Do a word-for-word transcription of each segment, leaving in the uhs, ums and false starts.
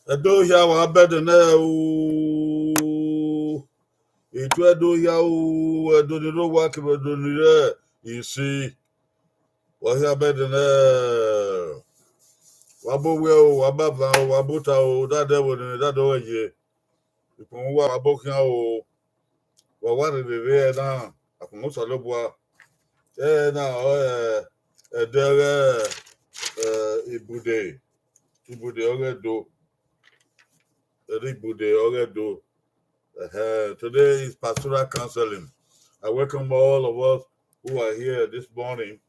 Ẹdo hia wa bẹdẹ nẹ o. Etu Ẹdo hia o, Ẹdo ni rre owa kevbe Ẹdo ni rre isi. Wa hia bẹdẹ nẹ. Wa bo wiẹ o, wa ba van o, wa ba ota o, dadẹ ẹvbo nene, dadẹ ọghẹye. Ikpọnmwẹ uwa, wa bo khian o. Wa wa rherhe rre ẹre na, akpọnmwẹ Osanobua. Ẹre na ọre ẹdẹ ọghe, eh, Ibude. Ibude ọghe Ẹdo. Ẹdẹ Ibude ọghe Ẹdo. Uh, today is pastoral counseling. I welcome all of us who are here this morning,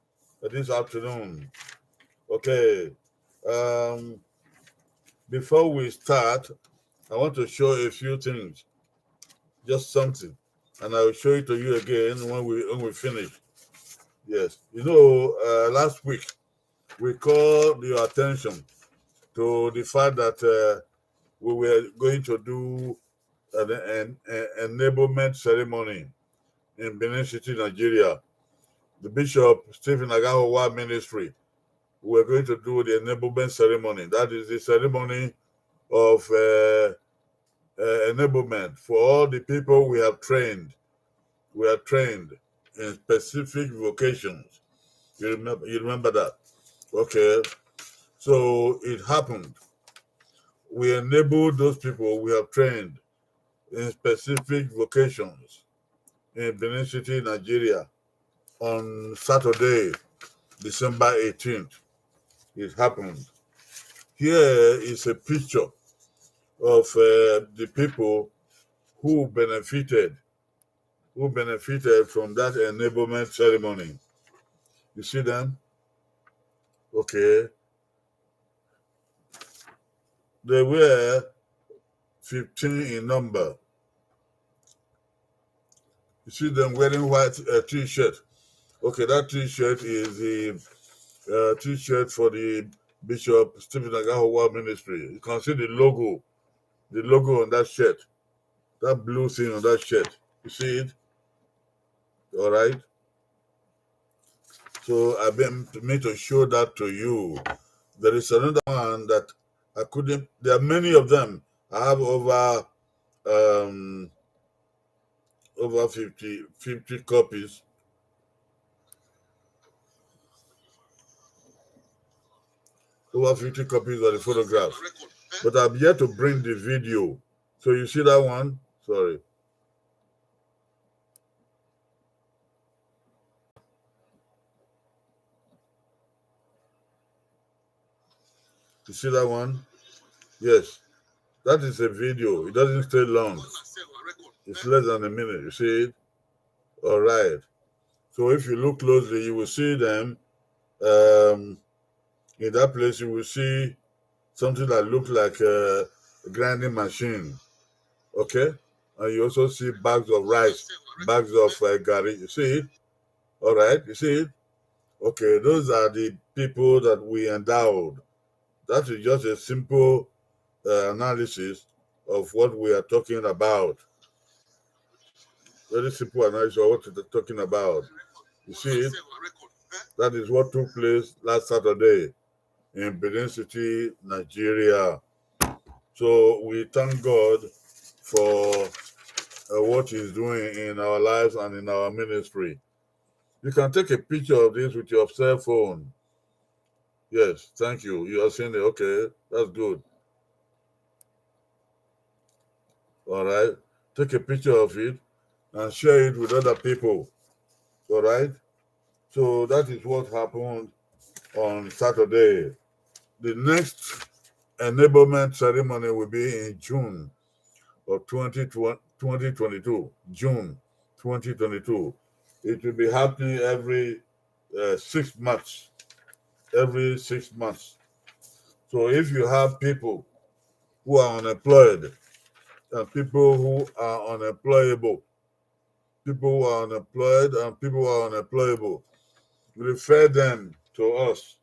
uh, this afternoon. Okay. Um, before we start, I want to show a few things, just something, and I will show it to you again when we when we finish. Yes, you know, uh, last week we called your attention to the fact that, uh, we were going to do an, an, an enablement ceremony in Benin City, Nigeria. The Bishop Stephen Agahowa Ministry, we were going to do the enablement ceremony. That is the ceremony of, uh, uh, enablement for all the people we have trained. We are trained in specific vocations. You remember, you remember that? Okay. So it happened. We enabled those people we have trained in specific vocations in Benin City, Nigeria, on Saturday, December eighteenth. It happened. Here is a picture of, uh, the people who benefited, who benefited from that enablement ceremony. You see them? Okay. They were fifteen in number. You see them wearing white, uh, t-shirt. Okay, that t-shirt is the, uh, t-shirt for the Bishop Stephen Agahowa Ministry. You can see the logo, the logo on that shirt, that blue thing on that shirt. You see it? All right. So I meant to show that to you. There is another one that I couldn't. There are many of them. I have over, um, over fifty, fifty copies. Over fifty copies of the photograph. But I've yet to bring the video. So you see that one? Sorry. You see that one? Yes. That is a video. It doesn't stay long. It's less than a minute. You see it? All right. So if you look closely, you will see them. Um, in that place, you will see something that looks like a grinding machine. Okay? And you also see bags of rice, bags of, uh, garri. You see it? All right, you see it? Okay, those are the people that we endowed. That is just a simple, uh, analysis of what we are talking about. Very simple analysis of what we're talking about. You see it? That is what took place last Saturday in Benin City, Nigeria. So we thank God for, uh, what He's doing in our lives and in our ministry. You can take a picture of this with your cell phone. Yes, thank you. You are seeing it. Okay, that's good. All right. Take a picture of it and share it with other people. All right. So that is what happened on Saturday. The next enablement ceremony will be in June of twenty twenty, twenty twenty-two. June twenty twenty-two. It will be happening every, uh, six months. Every six months. So if you have people who are unemployed and people who are unemployable, people who are unemployed and people who are unemployable, refer them to us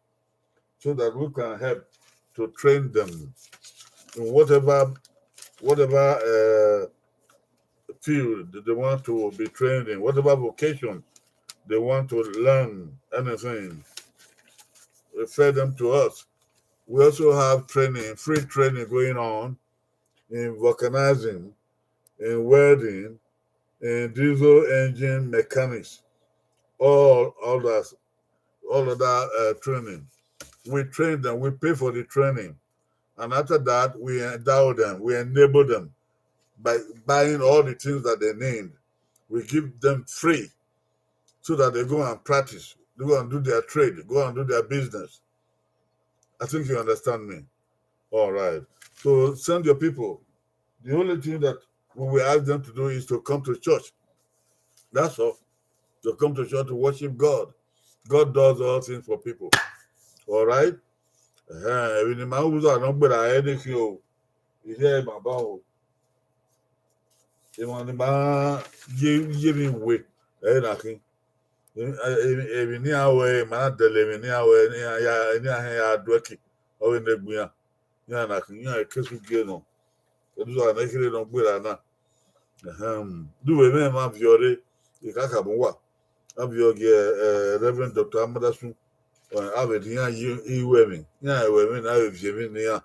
so that we can help to train them in whatever, whatever, uh, field that they want to be trained in, whatever vocation they want to learn, anything. Refer them to us. We also have training, free training going on in vulcanizing, in welding, in diesel engine mechanics, all others, all other uh, training. We train them, we pay for the training. And after that, we endow them, we enable them by buying all the things that they need. We give them free so that they go and practice, they go and do their trade, go and do their business. I think you understand me. All right. So send your people. The only thing that we will ask them to do is to come to church. That's all. To come to church to worship God. God does all things for people. All right? Ẹhẹn, emwi ne ima uza nọ gberra ẹre dekhian o. Ihe ma ba o. Emwa ne ima ye ye emwi we ẹre na khin. Emwi emwi emwi ne iran ru ẹre, ma na dẹlẹ emwi ne iran ru ẹre, ne iran ya ne iran hẹn ya do ẹki, ọ vbe ne egbe iran. Iran na khin, iran ekesu gie nọ. Edu uza ne kherhe nọ gberra na. Ẹhẹn, de uwẹ mwẹ ma viọ rre, I khakha mu uwa. A viọ gie eh, Reverend Doctor Amadasun, eh, a vbe rhie iran ye iruẹmwi, iran ruẹmwi na vbe viọ emwi ne iran.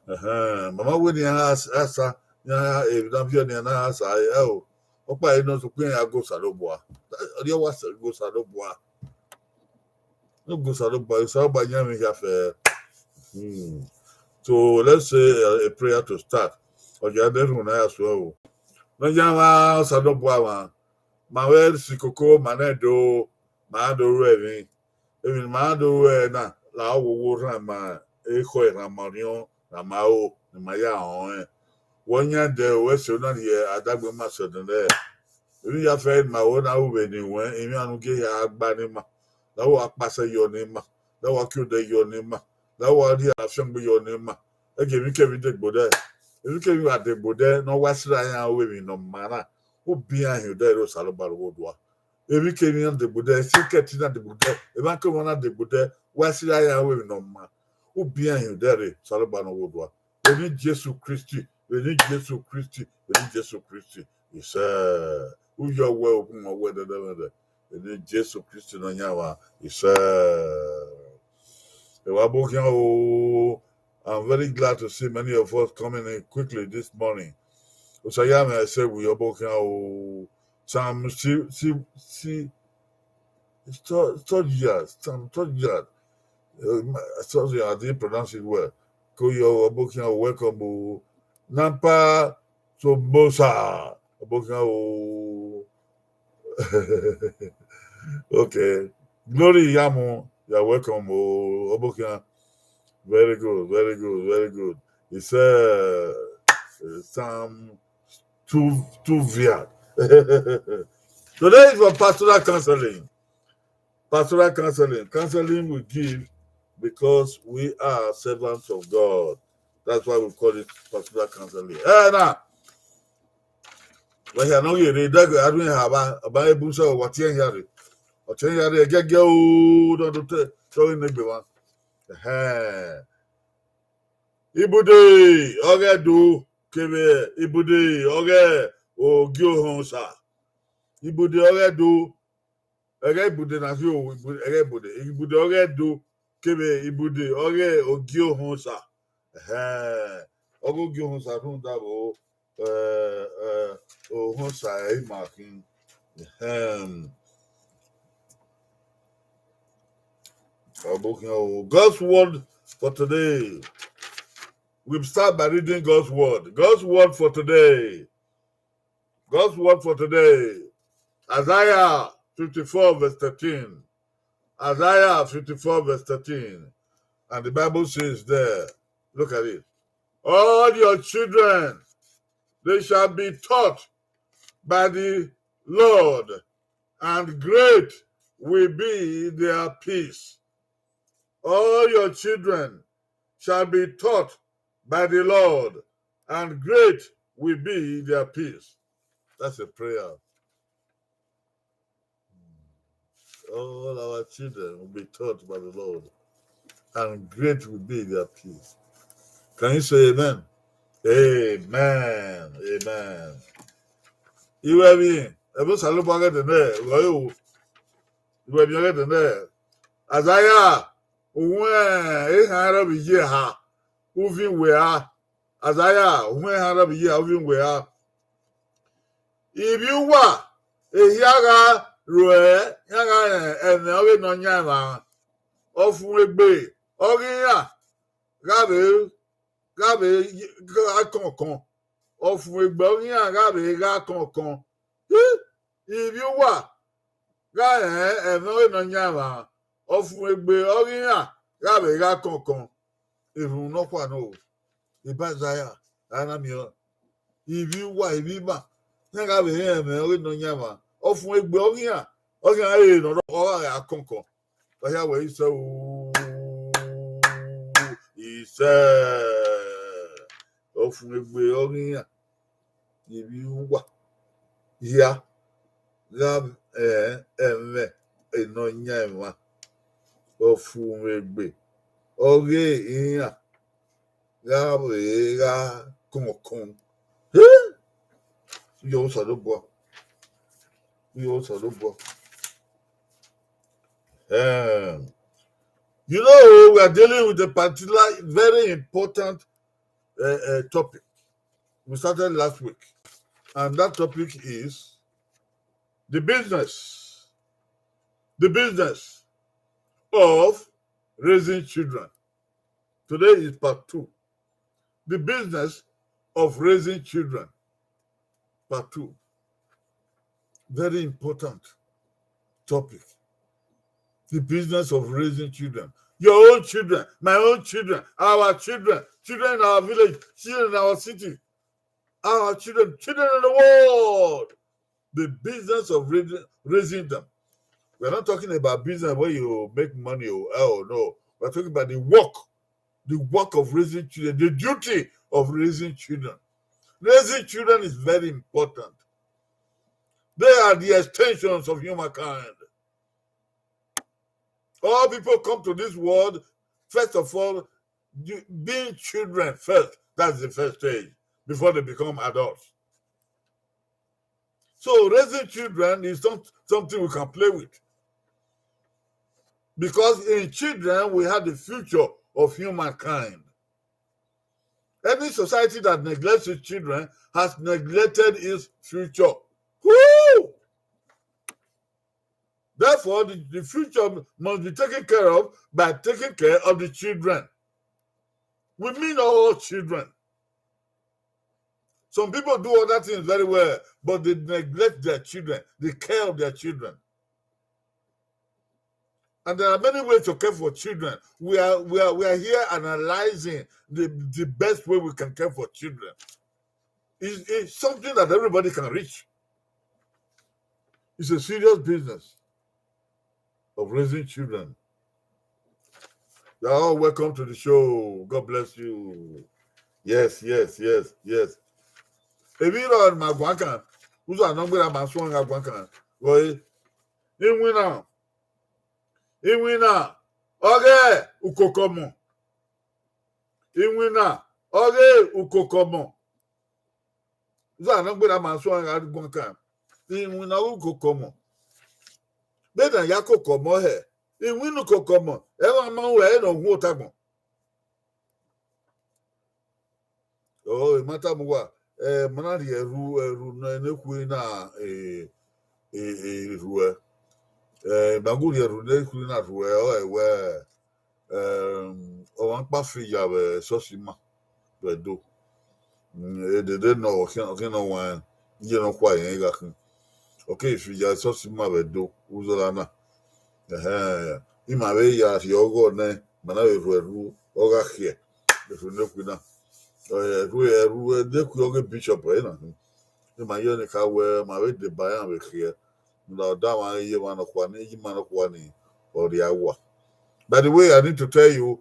Ẹhẹn, ma ma wẹ ne iran gha s- gha sa, iran gha emwi na viọ ne iran na gha sa ẹre o. Ọkpa ẹre nọ sokpan iran ya go Osanobua. Ọ rhie wa sẹ go Osanobua. No go Osanobua, Osanobua yan emwi hia fẹ. Hmm. So let's say a, a prayer to start. Ọ ya de rhunmwuda ya suẹn o. Ne ọ ya mwa Osanobua mwa, ma vbe si koko, ma na do, ma na do ru emwi. Emwi ne ma na do ru ẹre na, la wo wo rhan ma, ekhọe rhan ma orhiọn, rhan ma ro, ne ma ya họẹn. Wẹ ọ yan dẹ wẹ sẹ na rhie adagbe ma sẹ nẹ. Emwi ya fẹ ne ma ro na ru vbe ne wẹ, emwi anu gie hia gba ne ima. La wo akpasẹ yọ ne ima, la wo akiodẹ yọ ne ima, la wo rhie afiangbe yọ ne ima. Ẹgie emwi kemwi degbe odẹ. Emwi kemwi wa degbe odẹ ne ọ wa sirra iran ru emwi ne ọ ma na, u bian hin odẹ rre Osanobua ne ọ ghe odua. Emwi kemwi na degbe odẹ, sikẹti na degbe odẹ, emwa kemwa na degbe odẹ, wa sirra iran ru emwi ne ọ ma, u bian hin odẹ rre Osanobua ne ọ ghe odua. Vbe eni Jesu Kristi, vbe eni Jesu Kristi, vbe eni Jesu Kristi. Isẹ, u yọ wẹ, u gun wẹ dẹdẹmwẹdẹ. Vbe eni Jesu Kristi ne ọ yan mwa, isẹ. Evba ọbokhian o, I'm very glad to see many of us coming in quickly this morning. Osa ya mwẹ ẹsẹ vbe ọbokhian o. Psalm si si si third yard, Psalm third yard. Uh, sorry, I didn't pronounce it well. Ko yo ọbokhian o, welcome o. Nampa Sobosa, ọbokhian o. Okay. Glory Yamu, you are welcome o, ọbokhian. Very good, very good, very good. He said, uh, Psalm two, two viad. Today is for pastoral counseling. Pastoral counseling. Counseling we give because we are servants of God. That's why we call it pastoral counseling. Eh, now, wẹ hia nọ ghi rre, dẹgẹ a rhie haba, ọba ebusa wa tie hia rre. Ọ tie hia rre, ẹgẹgẹ o, dọdọ te, tọghe ne egbe mwa. Ẹhẹn. Ibude ọghe Ẹdo kevbe ibude ọghe Ogiohunsa. Ibude ọghe Ẹdo, ẹghẹ ibude na khin o, ibu- ẹghẹ ibude, ibude ọghe Ẹdo kevbe ibude ọghe Ogiohunsa. Ẹhẹn, ọghe Ogiohunsa rhunmwuda vbe eh, eh, Ohunsa ima khin. Ẹhẹn. Ọbokhian o. God's word for today. We start by reading God's word. God's word for today. God's word for today. Isaiah fifty-four verse thirteen. Isaiah fifty-four verse thirteen. And the Bible says there, look at it. All your children, they shall be taught by the Lord, and great will be their peace. All your children shall be taught by the Lord, and great will be their peace. That's a prayer. All our children will be taught by the Lord, and great will be their peace. Can you say amen? Amen. Amen. Iwẹ vbe ẹvbo Osanobua ghẹ dẹ nẹ, rọ ẹ o. Iwẹ vbe ghẹ dẹ nẹ. Isaiah Uwẹn ehan rrọọ vbe iye eha, uvin wẹ a. Azaya, uwẹn ehan rrọọ vbe iye eha, uvin wẹ a. Ivbi uwa, ehia gha ruẹ, iran gha rẹn ẹmwẹ ọghe Nọyaẹnmwa. Ọfumwegbe ọghe iran gha vbe, gha vbe gha kọnkọn. Ọfumwegbe ọghe iran gha vbe gha kọnkọn. Ivbi uwa gha rẹn ẹmwẹ ọghe Nọyaẹnmwa, ọfumwegbe ọghe iran gha vbe gha kọnkọn. Erhunmwu nọkhua nọ, eba Aizaia, a na miẹn ọẹn. Ivbi uwa, ivbi ima, iran gha vbe rẹn ẹmwẹ ọghe Nọyaẹnmwa, ọfumwegbe ọghe iran, ọghe iran re ne ọ gha gha kọnkọn. Ọ hia wẹ isẹ o, isẹ, ọfumwegbe ọghe iran, ivbi uwa hia gha rẹn ẹmwẹ Nọyaẹnmwa, ọfumwegbe ọghe iran gha vbe gha kọnkọn. He! Uyo Osanobua. Uyo Osanobua. Um, you know, we are dealing with a particular, very important uh, uh, topic. We started last week, and that topic is the business, the business of raising children. Today is part two. The business of raising children. Part two. Very important topic. The business of raising children. Your own children, my own children, our children, children in our village, children in our city, our children, children in the world. The business of raising, raising them. We're not talking about business where you make money or, oh no. We're talking about the work, the work of raising children, the duty of raising children. Raising children is very important. They are the extensions of humankind. All people come to this world, first of all, you, being children first. That's the first stage before they become adults. So raising children is not something we can play with. Because in children, we have the future of humankind. Any society that neglects its children has neglected its future. Woo! Therefore, the, the future must be taken care of by taking care of the children. We mean all children. Some people do other things very well, but they neglect their children, the care of their children. And there are many ways to care for children. We are, we are, we are here analyzing the, the best way we can care for children. It's, it's something that everybody can reach. It's a serious business of raising children. You are all welcome to the show. God bless you. Yes, yes, yes, yes. Ebi rọ ma guan kan, uzọ anọ gbera ma suọn gha guan kan. Wọe, iwinna, iwinna, ọghe ukoko ọmọ. Iwinna, ọghe ukoko ọmọ. Uzọ anọ gbera ma suọn gha guan kan. Iwinna ọghe ukoko ọmọ. Vbene a ya koko ọmọ hẹ, iwinna ukoko ọmọ, ẹmwẹ ma ru ẹre ne ọ wu ota agbọn. Oh, emwa tama uwa, eh, ma na rhie ẹrhu, ẹrhu ne, ne khui na, eh, eh, eh, rhuẹ. Eh, ma gu rhie ẹrhu ne khui na rhuẹ, ọ ẹ wẹ, em, ọmwa ọkpa fi ya vbe esọsi ima vbe Ẹdo. Mm, edede nọ, ọ khian, ọ khian nọ wan, iye nọ khua irẹn gha khin. Ọ keghi fi ya esọsi ima vbe Ẹdo, uzọla na. Ẹhẹn, ima vbe ya rhie ọghọ nẹ, ma na vbe rhu ẹrhu, ọ gha khiẹ, erhu ne khui na. Ẹrhu, ẹrhu ne khui ọghe bishop ẹre na. Ima yọ ni ka wẹ, ma vbe deba iran vbe khiẹ. Rhunmwuda ọdamwa ye emwa nọkhua ni, ye ima nọkhua ni, ọ rhie uwa. By the way, I need to tell you,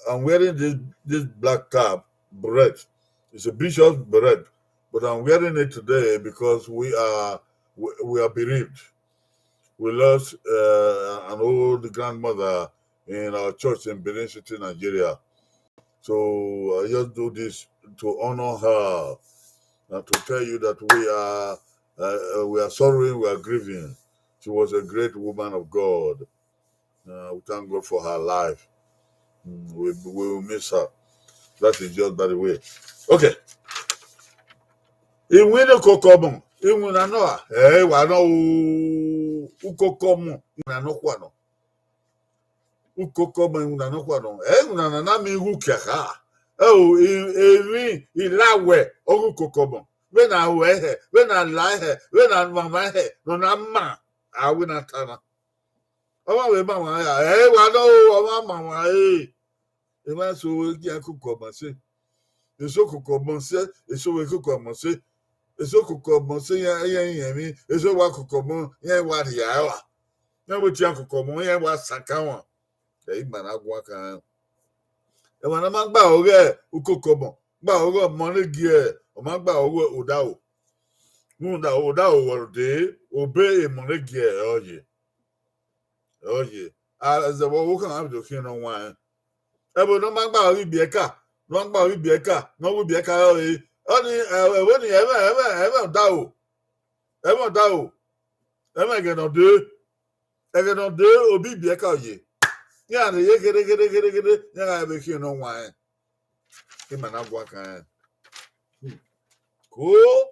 I'm wearing this, this black cap, beret. It's a bishop's beret, but I'm wearing it today because we are, we, we are bereaved. We lost, uh, an old grandmother in our church in Benin City, Nigeria. So I just do this to honor her and to tell you that we are, uh, uh, we are sorrowing, we are grieving. She was a great woman of God. Uh, we thank God for her life. We, we will miss her. That is just by the way. Okay. Iwinna ukoko ọmọ, iwinna nọ a, ẹ wa nọ o, ukoko ọmọ, iwinna nọkhua nọ. Ukoko ọmọ, iwinna nọkhua nọ. Ẹ, iwinna na na miẹn igho ukia kha. Ẹ o, e-, emwi ilawẹ ọghe ukoko ọmọ. Vbene a ru ẹre hẹ, vbene a la ẹre hẹ, vbene a mwamwa ẹre hẹ, ne ọ na ma, a wẹ ne a ta na. Ọmwa vbe ma mwa ya, ẹ wa nọ o, ọmwa ma mwa e. Emwa eso vbe gie ukoko ọmọ sẹ. Eso ukoko ọmọ sẹ, eso vbe ukoko ọmọ sẹ. Eso ukoko ọmọ sẹ, iran, iran rẹn emwi, eso wa ukoko ọmọ, iran wa rhia ẹre. Iran vbe tie ukoko ọmọ, iran wa saka wan. Ẹ i ma na guan kan. Ẹmwẹ ne ọ ma gba ọghe ukoko ọmọ, gba ọghe ọmọ ne gie, ọ ma gba ọghe odaro. Rhunmwuda odaro vbe ọ dee, obọ emọ ne gie ọre ọ ye. Ọye, a zẹ vbe ọvbokhan na vbe do khian ne ọ wan ẹn. Ẹvbo ne ọ ma gba ọre ibiẹka, ne ọ ma gba ọre ibiẹka, ne ọ wu ibiẹka rẹre. Ọni, ẹ, ẹvbo ni, ẹmwẹ, ẹmwẹ, ẹmwẹ ọdaro. Ẹmwẹ ọdaro. Ẹmwẹ ẹghẹ ne ọ dee. Ẹghẹ ne ọ dee, obọ ibiẹka ọ ye. Iran rhie ye ghere, ghere, ghere, ghere, iran gha vbe khian ne ọ wan ẹn. Ima na guan kan ẹn. Hmm. Cool.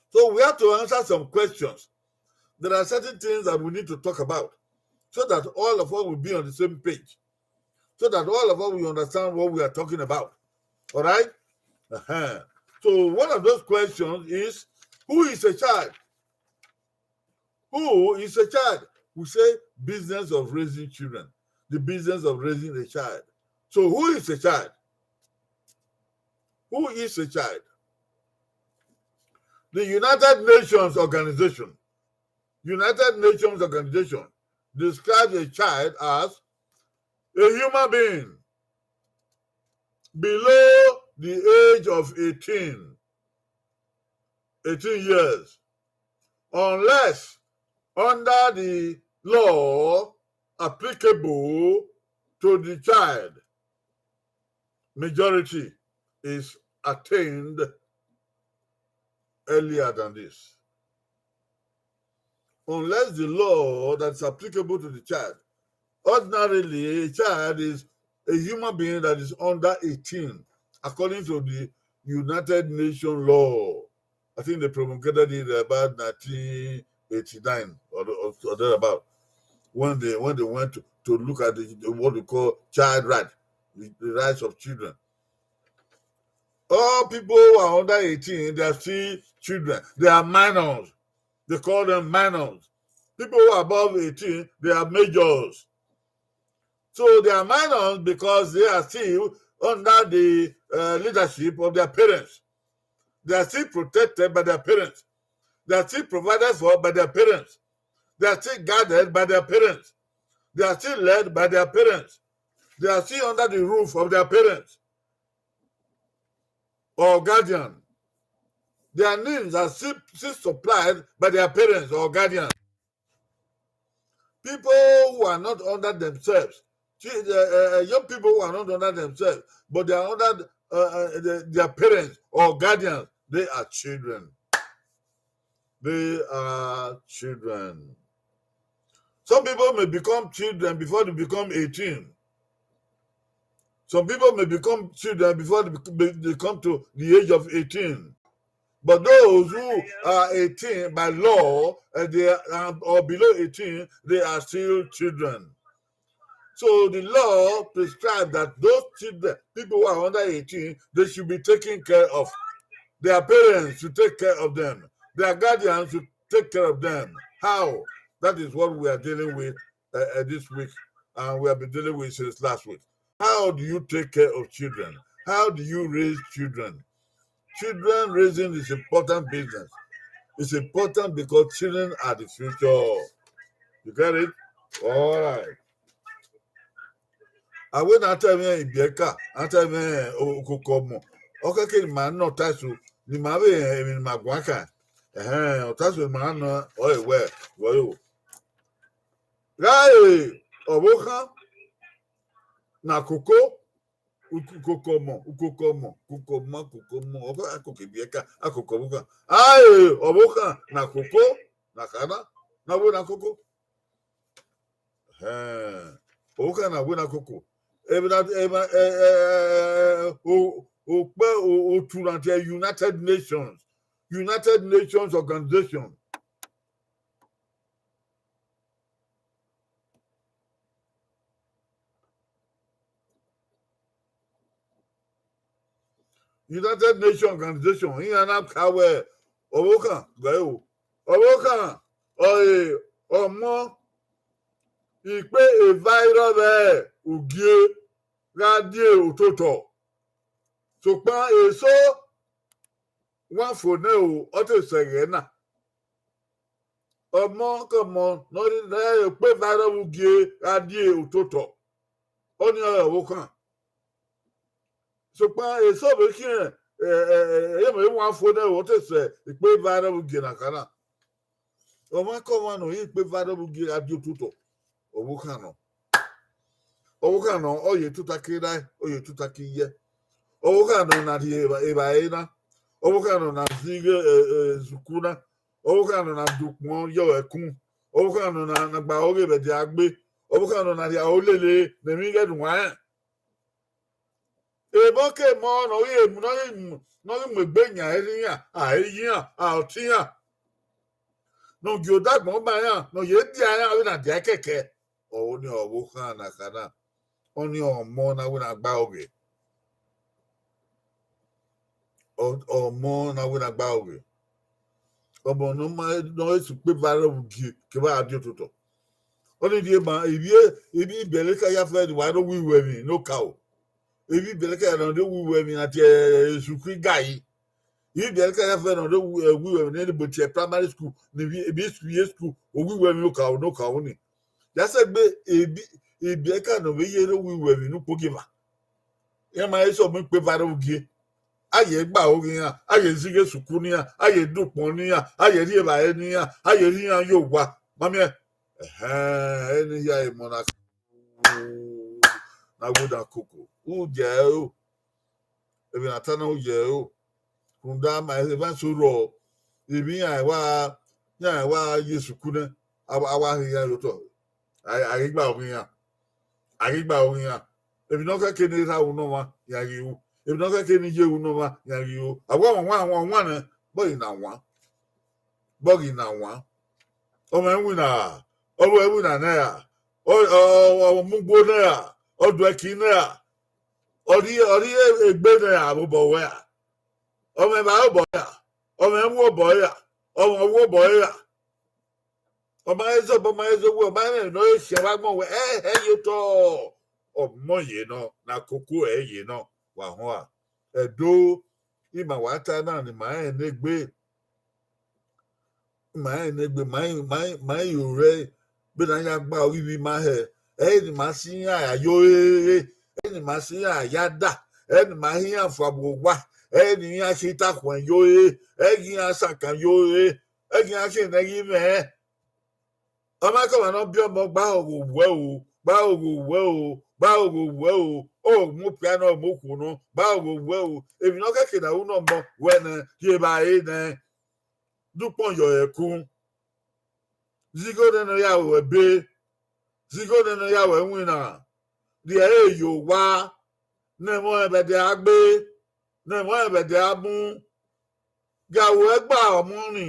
So we have to answer some questions. There are certain things that we need to talk about so that all of us will be on the same page, so that all of us will understand what we are talking about. All right? Uh-huh. So one of those questions is, who is a child? Who is a child? We say business of raising children, the business of raising a child. So who is a child? Who is a child? The United Nations Organization, United Nations Organization describes a child as a human being below the age of eighteen, eighteen years, unless under the law applicable to the child, majority is attained earlier than this. Unless the law that is applicable to the child. Ordinarily, a child is a human being that is under eighteen, according to the United Nations law. I think they promulgated it about nineteen eighty-nine or, or, or thereabout, when they, when they went to, to look at the, the, what we call child right, the, the rights of children. All people who are under eighteen, they are still children. They are minors. They call them minors. People who are above eighteen, they are majors. So they are minors because they are still under the, uh, leadership of their parents. They are still protected by their parents. They are still provided for by their parents. They are still guarded by their parents. They are still led by their parents. They are still under the roof of their parents or guardian. Their needs are still, still supplied by their parents or guardians. People who are not under themselves, chi-, uh, uh, young people who are not under themselves, but they are under, uh, uh, the, their parents or guardians, they are children. They are children. Some people may become children before they become eighteen. Some people may become children before they, bec-, they come to the age of eighteen. But those who are eighteen by law, uh, they are, um, or below eighteen, they are still children. So the law prescribes that those children, people who are under eighteen, they should be taken care of. Their parents should take care of them. Their guardians should take care of them. How? That is what we are dealing with, uh, uh, this week, and we have been dealing with since last week. How do you take care of children? How do you raise children? Children raising is important business. It's important because children are the future. You get it? All right. Awe na ta mwẹ ibiẹka, a ta mwẹ ukoko ọmọ. Ọ kẹkẹ ne ima nọ ọta eso, ne ima vbe emwi ne ima guan kan. Ẹhẹn, ọta eso ne ima nọ, ọ re wẹ, wẹ yo. Gha re ọvbokhan na koko, ukoko ọmọ, ukoko ọmọ, ukoko ọmọ, ukoko ọmọ, ọ kẹkẹ ibiẹka, a koko ọvbokhan. A re ọvbokhan na koko, na kha na, na wẹ na koko. Ẹhẹn. Ọvbokhan na wẹ na koko. Emwi na, emwi, eh, eh, eh, o, okpẹ, o, otu na tie United Nations, United Nations Organization. United Nations Organization, iran na ka wẹ, ọvbokhan, gẹ o, ọvbokhan, ọre ọmọ ikpe eva i rrọọ vbe ugie gha die ototọ. Sokpan eso wa fo nẹ o, ọ te sẹ ẹghẹ na. Ọmọ ke ọmọ ne ọ rre ne ikpe eva i rrọọ vbe ugie gha die ototọ. Ọnii ọre ọvbokhan. Sokpan eso vbe khian, eh, eh, eh, ẹyẹmwẹ wa fo nẹ o, ọ te sẹ ikpe eva i rrọọ vbe ugie na kha na. Ọmwa ke ọmwa ne ọ rre ikpe eva i rrọọ vbe ugie gha die ototọ, ọvbokhan nọ. Ọvbokhan nọ, ọ ye tuta ke rae, ọ ye tuta ke iyẹ. Ọvbokhan nọ na rhie evbare na. Ọvbokhan nọ na zighe, eh, eh, ezuku na. Ọvbokhan nọ na dukpọn yọ ẹkun. Ọvbokhan nọ na, na gba oghe vbe ẹdẹ agbe. Ọvbokhan nọ na rhie aro lele ne emwi ghẹ ne uwa rẹn. Emọ ke emọ ne ọ ghi mu, ne ọ ghi mu, ne ọ ghi mu egbe yan ẹre iran, a ẹre iran, a ọtẹn iran. Ne ọ gie odagbọn ma iran, ne ọ ye dia iran vbene a dia kẹkẹ. Ọni ọvbokhan na kha na, ọni ọmọ na wẹ na gba oghe. Ọ-, ọmọ na wẹ na gba oghe. Ọmọ ne ọ ma, ne ọ sẹ ukpe eva rrọọ vbe ugie, kevbe a die ototọ. Ọni rhie ma, ivbi, ivbi Ibẹlẹka ya fẹ ne wa rre uwu iwẹmwi ne okaro. Ivbi Ibẹlẹka ya nọ rre uwu iwẹmwi na tie esu khin gai. Ivbi Ibẹlẹka ya fẹ nọ rre uwu, eh, uwu iwẹmwi ne bo tie primary school, ne ivbi, ivbi school ye school, uwu iwẹmwi okaro, ne okaro ni. Ya sẹ egbe, ivbi, ivbi Ibẹlẹka nọ vbe ye rre uwu iwẹmwi ne ukpogieva. Iran ma he sẹ ọmọ ikpe eva rre ugie. A ye gba oghe iran, a ye zighe esuku ne iran, a ye dukpọn ne iran, a ye rhie evbare ne iran, a ye rhie iran ye owa. Ma miẹn? Ẹhẹn, ẹni hia emọ na, na wẹ na koko. U jẹ ẹre o. Emwi ne a ta na, u jẹ ẹre o. Rhunmwuda ma emwa eso rrọọ, ivbi iran wa, iran wa ye esuku nẹ, a wa, a wa rhie iran ye otọ. A, a ghi gba oghe iran. A ghi gba oghe iran. Emwi ne ọ khẹke ne erha ru ne ọmwa, iran ghi ru. Emwi ne ọ khẹke ne iye ru ne ọmwa, iran ghi ru. A wa wan, wan, wan, wan nẹ, bọghe na wan. Bọghe na wan. Ọmọ ẹwinna, ọmọ ẹwinna nẹ ra, ọ, ọ, ọ, ọ mu ugbo nẹ ra, ọ du ẹki nẹ ra, ọ rhie, ọ rhie egbe nẹ ra vbe obọ ruẹ ra. Ọmọ ẹvbo obọ ruẹ ra, ọmọ ẹwu obọ ruẹ ra, ọmọ ọwu obọ ruẹ ra. Ọ ma he zẹ obọ, ọ ma he zẹ owa, ọ ma he mwẹ emwi ne ọ he khian vbe agbọn wẹ, ẹ, ẹ ye otọ. Ọmọ ye nọ, ne a koko ẹ ye nọ, wa họn a. Ẹdo, ima wa ta na ne ima rẹn ne egbe. Ima rẹn ne egbe, ma, ma, ma yo rẹ, vbene a ya gba oghe ivbi ima hẹ, ẹ i ne ima si iran ya yo rere, ẹ i ne ima si iran ya da, ẹ i ne ima he iran fua vbe owa, ẹ i ne iran khian ita khuẹn yo rere, ẹ i ghi iran sankan yo rere, ẹ i ghi iran khian enẹ ghi mwẹ. Ọmwaikọmwa ne ọ biẹ ọmọ, gba ogho wẹ o, gba ogho wẹ o, gba ogho wẹ o, ọ mu okpia nọ, ọ mu okhuo nọ, gba ogho wẹ o. Emwi ne ọ khẹke ne a ru ne ọmọ wẹ nẹ, rhie evbare nẹ, dukpọn yọ ẹkun. Zighe one ne ọ ya ru ẹbe, zighe one ne ọ ya ru ẹwinna, rhie ẹre ye owa, ne ẹmwẹ ọnrẹn vbe ẹdẹ a gbe, ne ẹmwẹ ọnrẹn vbe ẹdẹ a bun, gie a ru ẹgba ọmọ ni.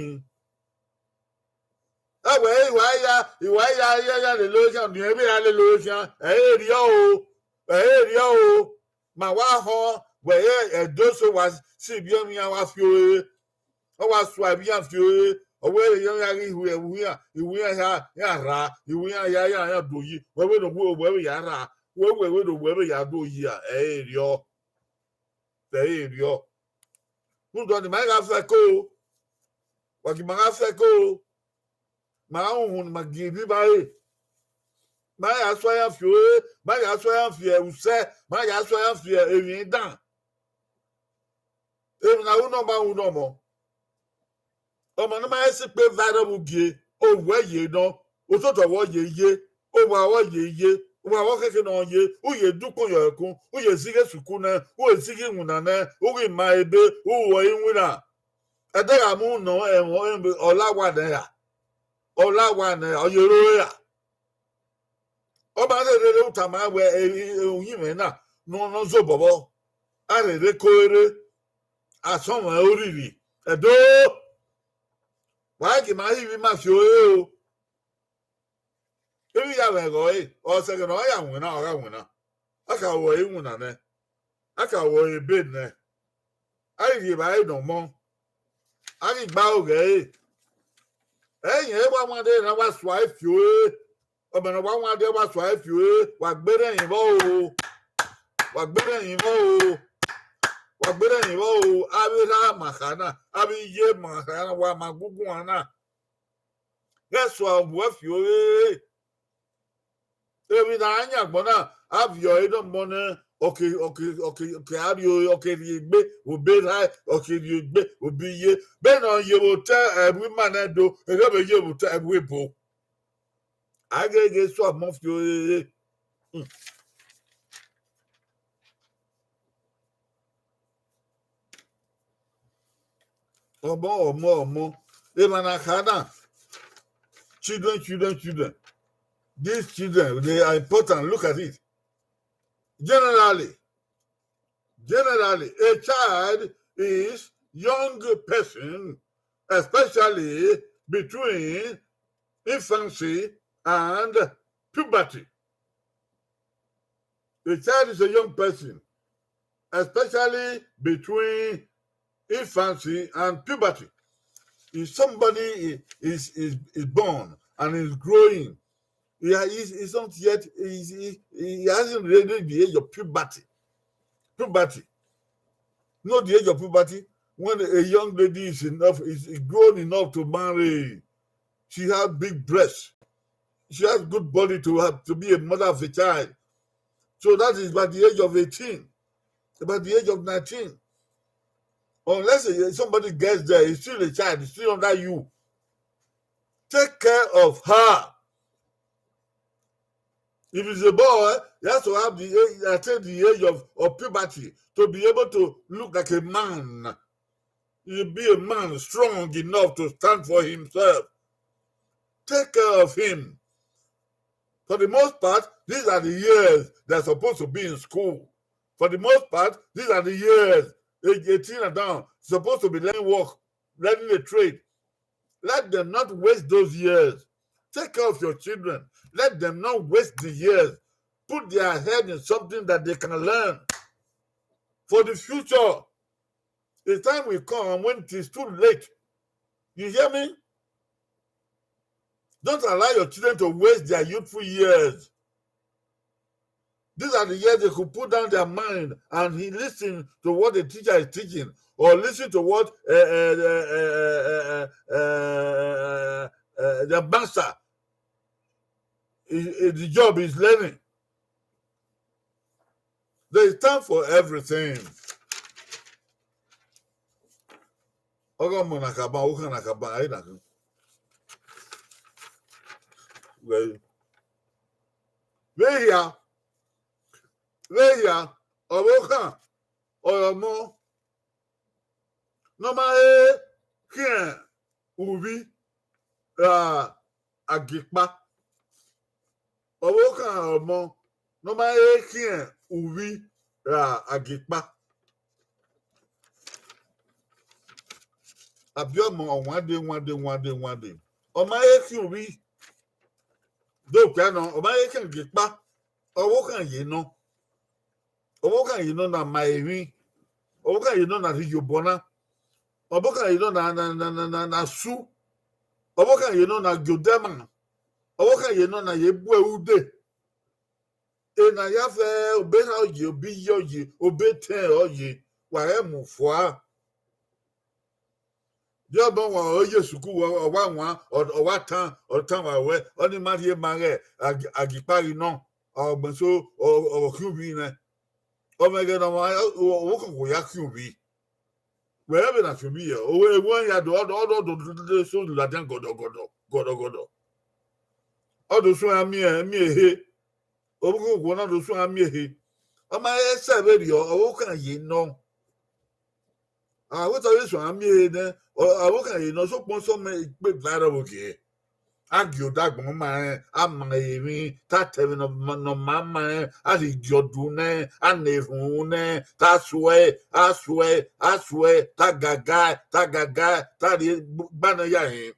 Ẹwẹ, I wa ya, I wa ya, ya, ya lele ore khian, ne irẹn vbe ya lele ore khian, ẹ i re erriọ o, ẹ i re erriọ o. Ma wa họn wẹ, ẹ, Ẹdo eso wa si ivbi iran wa fi ore, ọ wa sua ivbi iran fi ore, ọ wẹ iran ya ghi hu ẹvbo iran, iwẹ iran hia, iran rra, iwẹ iran hia, iran, iran do yi, wẹ vbe ne wẹ, wẹ vbe ya rra, wẹ, wẹ vbe ne wẹ vbe ya do yi a, ẹ i re erriọ, ẹ i re erriọ. Rhunmwuda ọnii, ma i gha fẹko, wa gi ma gha fẹko, ma uhunmwu ne ima gie ivbi vba re. Ma ya sua iran fi ore, ma ya sua iran fi usẹ, ma ya sua iran fi emwi dan. Emwi ne a ru ne ọmọ, a ru ne ọmọ. Ọmọ ne ma he sẹ ukpe eva rrọọ vbe ugie, owẹ ye nọ, ototọ wẹ ọ ye ye, owa wẹ ọ ye ye, owa wẹ ọ khẹke ne ọ ye, u ye dukpọn yọ ẹkun, u ye zighe esuku nẹ, u ye zighe iwinna nẹ, u ghi ma ebe, u ru ẹre iwinna. Ẹdẹ gha mu nọ ẹmwẹ, ọ la owa nẹ ra? Ọ la owa nẹ ra? Ọ ye ro ra? Ọ ma rherhe re u tama wẹ uyinmwẹ na ne ọ zobọ vbọ, a rherhe ko rre, a sọnmwẹ oriri, ẹdo, wa ghi ma hi vbe ima fi ore o. Emwi ya vbe ẹghẹ ọre, ọ sẹ ẹghẹ ne ọ ya winna, ọ gha winna. A ka wọ ẹre iwinna nẹ, a ka wọ ẹre ebe nẹ, a ghi rhie evbare ne ọ mọ, a ghi gbe aro ghẹ ẹre. Ẹi rẹn wa wan de na wa sua ẹre fi ore. Ọmọ ne ọ wa wan dia wa sua ẹre fi ore, wa gbe rẹn rinmwẹ o, wa gbe rẹn rinmwẹ o, wa gbe rẹn rinmwẹ o. Avbe erha ma kha na, avbe iye ma kha na, wa ma gunguan na, ghẹ sua uwẹ fi ore. Emwi ne a yan agbọn na, a viọ ẹre nọ mọ nẹ, ọ ke, ọ ke, ọ ke, ọ ke a rrie, ọ ke rhie egbe vbe obọ erha, ọ ke rhie egbe vbe obọ iye. Vbene ọ ye vbe otọ ẹvbo ima nẹ do, eghẹ vbe ye vbe otọ ẹvbo ebo. A gheghe sua ọmọ fi ore. Hmm. Ọmọ, ọmọ, ọmọ. Emwa na kha na, children, children, children. These children, they are important. Look at it. Generally, generally, a child is young person, especially between infancy and puberty. A child is a young person, especially between infancy and puberty. If somebody i- is, is, is born and is growing, he, ha- he's, he's not yet, he's, he, he hasn't reached the age of puberty. Puberty. You know the age of puberty? When a young lady is enough, is is grown enough to marry, she has big breasts. She has good body to have to be a mother of a child. So that is by the age of eighteen, by the age of nineteen. Unless a- somebody gets there, he's still a child, he's still under you. Take care of her. If he's a boy, he has to have the age, attain the age of, of puberty to be able to look like a man. He be a man strong enough to stand for himself. Take care of him. For the most part, these are the years they're supposed to be in school. For the most part, these are the years, age eighteen and down, supposed to be learning work, learning a trade. Let them not waste those years. Take care of your children. Let them not waste the years. Put their head in something that they can learn for the future. The time will come when it is too late. You hear me? Don't allow your children to waste their youthful years. These are the years they could put down their mind and he listen to what the teacher is teaching, or listen to what uh, uh, uh, uh, uh, uh, uh, uh, the master is, is the job is learning. There is time for everything. Ọghe ọmọ na khama, okhan na khama, a i na khin. Well, vbe hia, vbe hia, ọvbokhan ọre ọmọ ne ọ ma he khian uvbi ra agiekpa. Ọvbokhan ọmọ ne ọ ma he khian uvbi ra agiekpa. Abiọmọ ọwande, wande, wande, wande. Ọ ma he khian uvbi. Do okpia nọ, ọ ma he khian agiekpa. Ọvbokhan ye nọ. Ọvbokhan ye nọ na ma emwi. Ọvbokhan ye nọ na rhie iyobọ na. Ọvbokhan ye nọ na, na, na, na, na, na su. Ọvbokhan ye nọ na gie odẹ ma. Ọvbokhan ye nọ na ye bu ẹre ude. Ena ya fẹ obọ erha ọ ye, obọ iye ọ ye, obọ etẹn ọ ye, wa ghẹ mu fua. Diọbọ wan ọre ye sukuu, ọ wa wan, ọ wa tan, ọ tan wa wẹ, ọni ma rhie ma ghẹ agi- agiekpa ghi nọ, ọ gbẹn so, ọ ọ khian uvbi nẹ. Ọ mwẹ ẹghẹ ne ọmwa ọvbokhan ya khian uvbi. Wẹ rẹ vbe na fian ovbi yẹ, ewu ya do, ọdọ, ọdọ, ọdọ, ọdọ, so ladian gọdọ, gọdọ, gọdọ, gọdọ. Ọ do suẹn a miẹn, miẹn ehe. Ovbi okhuo na do suẹn a miẹn ehe. Ọ ma he sẹ vberriọ, ọvbokhan ye nọ. A wẹ te ọ ye suẹn a miẹn ehe nẹ, ọ- ọvbokhan ye nọ, sokpan sọmọ ikpe gba rrọọ vbe ogie. A gie odagbọn ma rẹn, a ma emwi, ta ta ẹmwẹ ne ọ ma, ne ọ ma ma rẹn, a rhie igiọdu nẹ, a na erhunmwu nẹ, ta suẹ, a suẹ, a suẹ, ta gaga, ta gaga, ta rhie gba nẹ ya hin.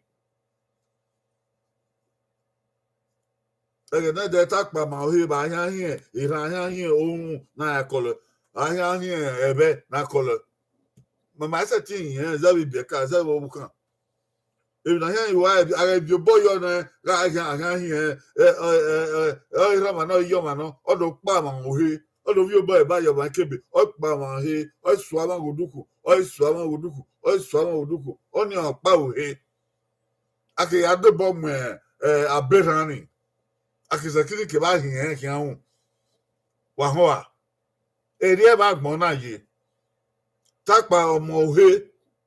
Ẹghẹ ne ẹdẹ ta kpama ọre vbe a hian hiẹn, erhan a hian hiẹn, orhunmwu ne a ya kọlọ, a hian hiẹn ẹvbẹ ne a kọlọ. Ma ma sẹtin hiẹn zẹ vbe ibiẹka, zẹ vbe ọvbokhan. Emwi ne a hian hiẹn, a gha viọ obọ yọ nẹ, gha hian, a hian hiẹn, ẹ, ẹ, ẹ, ẹ, ọ i rhan ọmwa nọ, ọ i yọ ọmwa nọ, ọ do kpama ọre, ọ do viọ obọ ẹre ba yọ ọmwa ikebe, ọ kpama ọre, ọ i sua ọmwa ghe odukhunmwu, ọ i sua ọmwa ghe odukhunmwu, ọ i sua ọmwa ghe odukhunmwu, ọnii ọ kpa ọre. A ke ya dobọ mu, ẹ, aberhan ni, a ke sẹtin kevbe a hiẹn khian ru. Wa họn a, erriọ vbe agbọn na ye. Takpa ọmọ ọre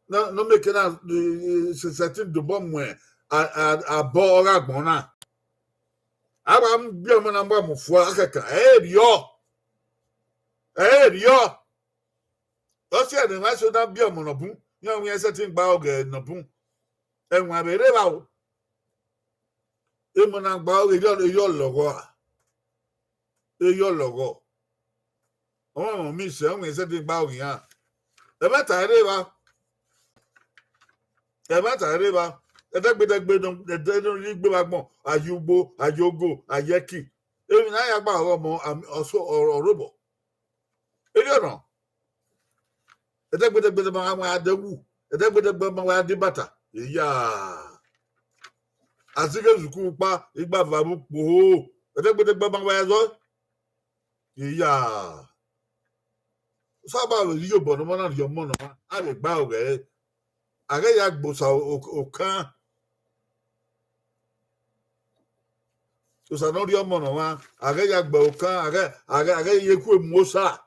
ne ọ mieke na, ẹ, ẹ, sẹtin dobọ mu, ẹ, a, a, abọ ọghe agbọn na. A wa biẹ ọmọ na mu fua, a kẹkan, ẹ i rriọ. Ẹ i rriọ. Ọ si ẹre ne emwa eso na biẹ ọmọ nọ bun, iran wẹ iran sẹtin gba ọghe nọ bun. Ẹwaẹn vbe rre evba o. Emọ na gba ọghe, erriọ, erriọ lọghọ a. Erriọ lọghọ. Ọmwa ọmọ miẹn sẹ, ọ wẹ iran sẹtin gba ọghe iran. Ẹmwata rre evba. Ẹmwata rre evba. Ẹdẹgbẹdẹgbe nọ, ẹdẹ nọ rre igbe vbe agbọn, a ye ugbo, a ye ogo, a ye ẹki. Emwi ne a ya gba ọghe ọmọ, am-, ọso, ọ, ọ rre obọ. Erriọ nọ. Ẹdẹgbẹdẹgbe ma wa ya dẹ wu, ẹdẹgbẹdẹgbe ma wa ya dẹ ibata. Eya. A zighe ezuku kpa, igba vbe avbe ukpo ho. Ẹdẹgbẹdẹgbe ma wa ya zọ. Eya. Saba vbe rhie obọ ne ọmọ na rhie ọmọ ne ọmwa, a vbe gba ọghe ẹre. A ghẹ ya gbe Osa o-, o-, okan. Osa ne ọ rhie ọmọ ne ọmwa, a ghẹ ya gbe okan, a ghẹ, a ghẹ, a ghẹ ye eku emu Osa.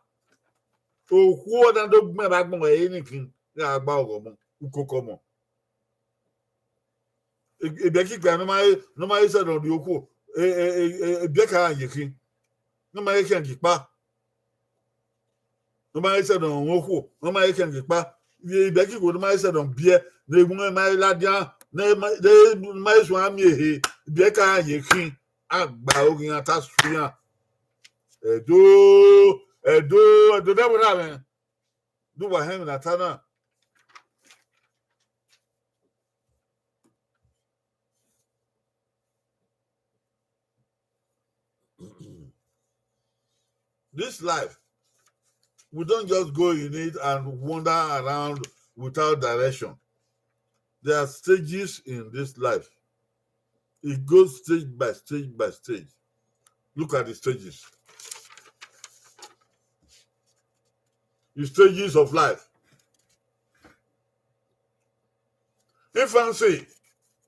Okhuo na do gbẹn vbe agbọn ẹre ni khin, gha gba ọghe ọmọ, ukoko ọmọ. E-, ebiẹka ikpia ne ọ ma he, ne ọ ma he sẹ ne ọ rhie okhuo, e-, e-, e-, e-, ebiẹka gha ye khin, ne ọ ma he khian gie ikpa. Ne ọ ma he sẹ ne ọ rhie okhuo, ne ọ ma he khian gie ikpa. Vbe ibiẹka ikhuo ne ọ ma he sẹ ne ọ biẹ, ne ewunmwu ma he ladian, ne ma, ne ma he suẹn miẹn ehe, ibiẹka gha ye khin, a gba oghian ta su iran. Ẹdo, Ẹdo, Ẹdo ne ẹvbo na mwẹ. Do uwa họn emwi ne a ta na. This life, we don't just go in it and wander around without direction. There are stages in this life. It goes stage by stage by stage. Look at the stages. The stages of life. Infancy.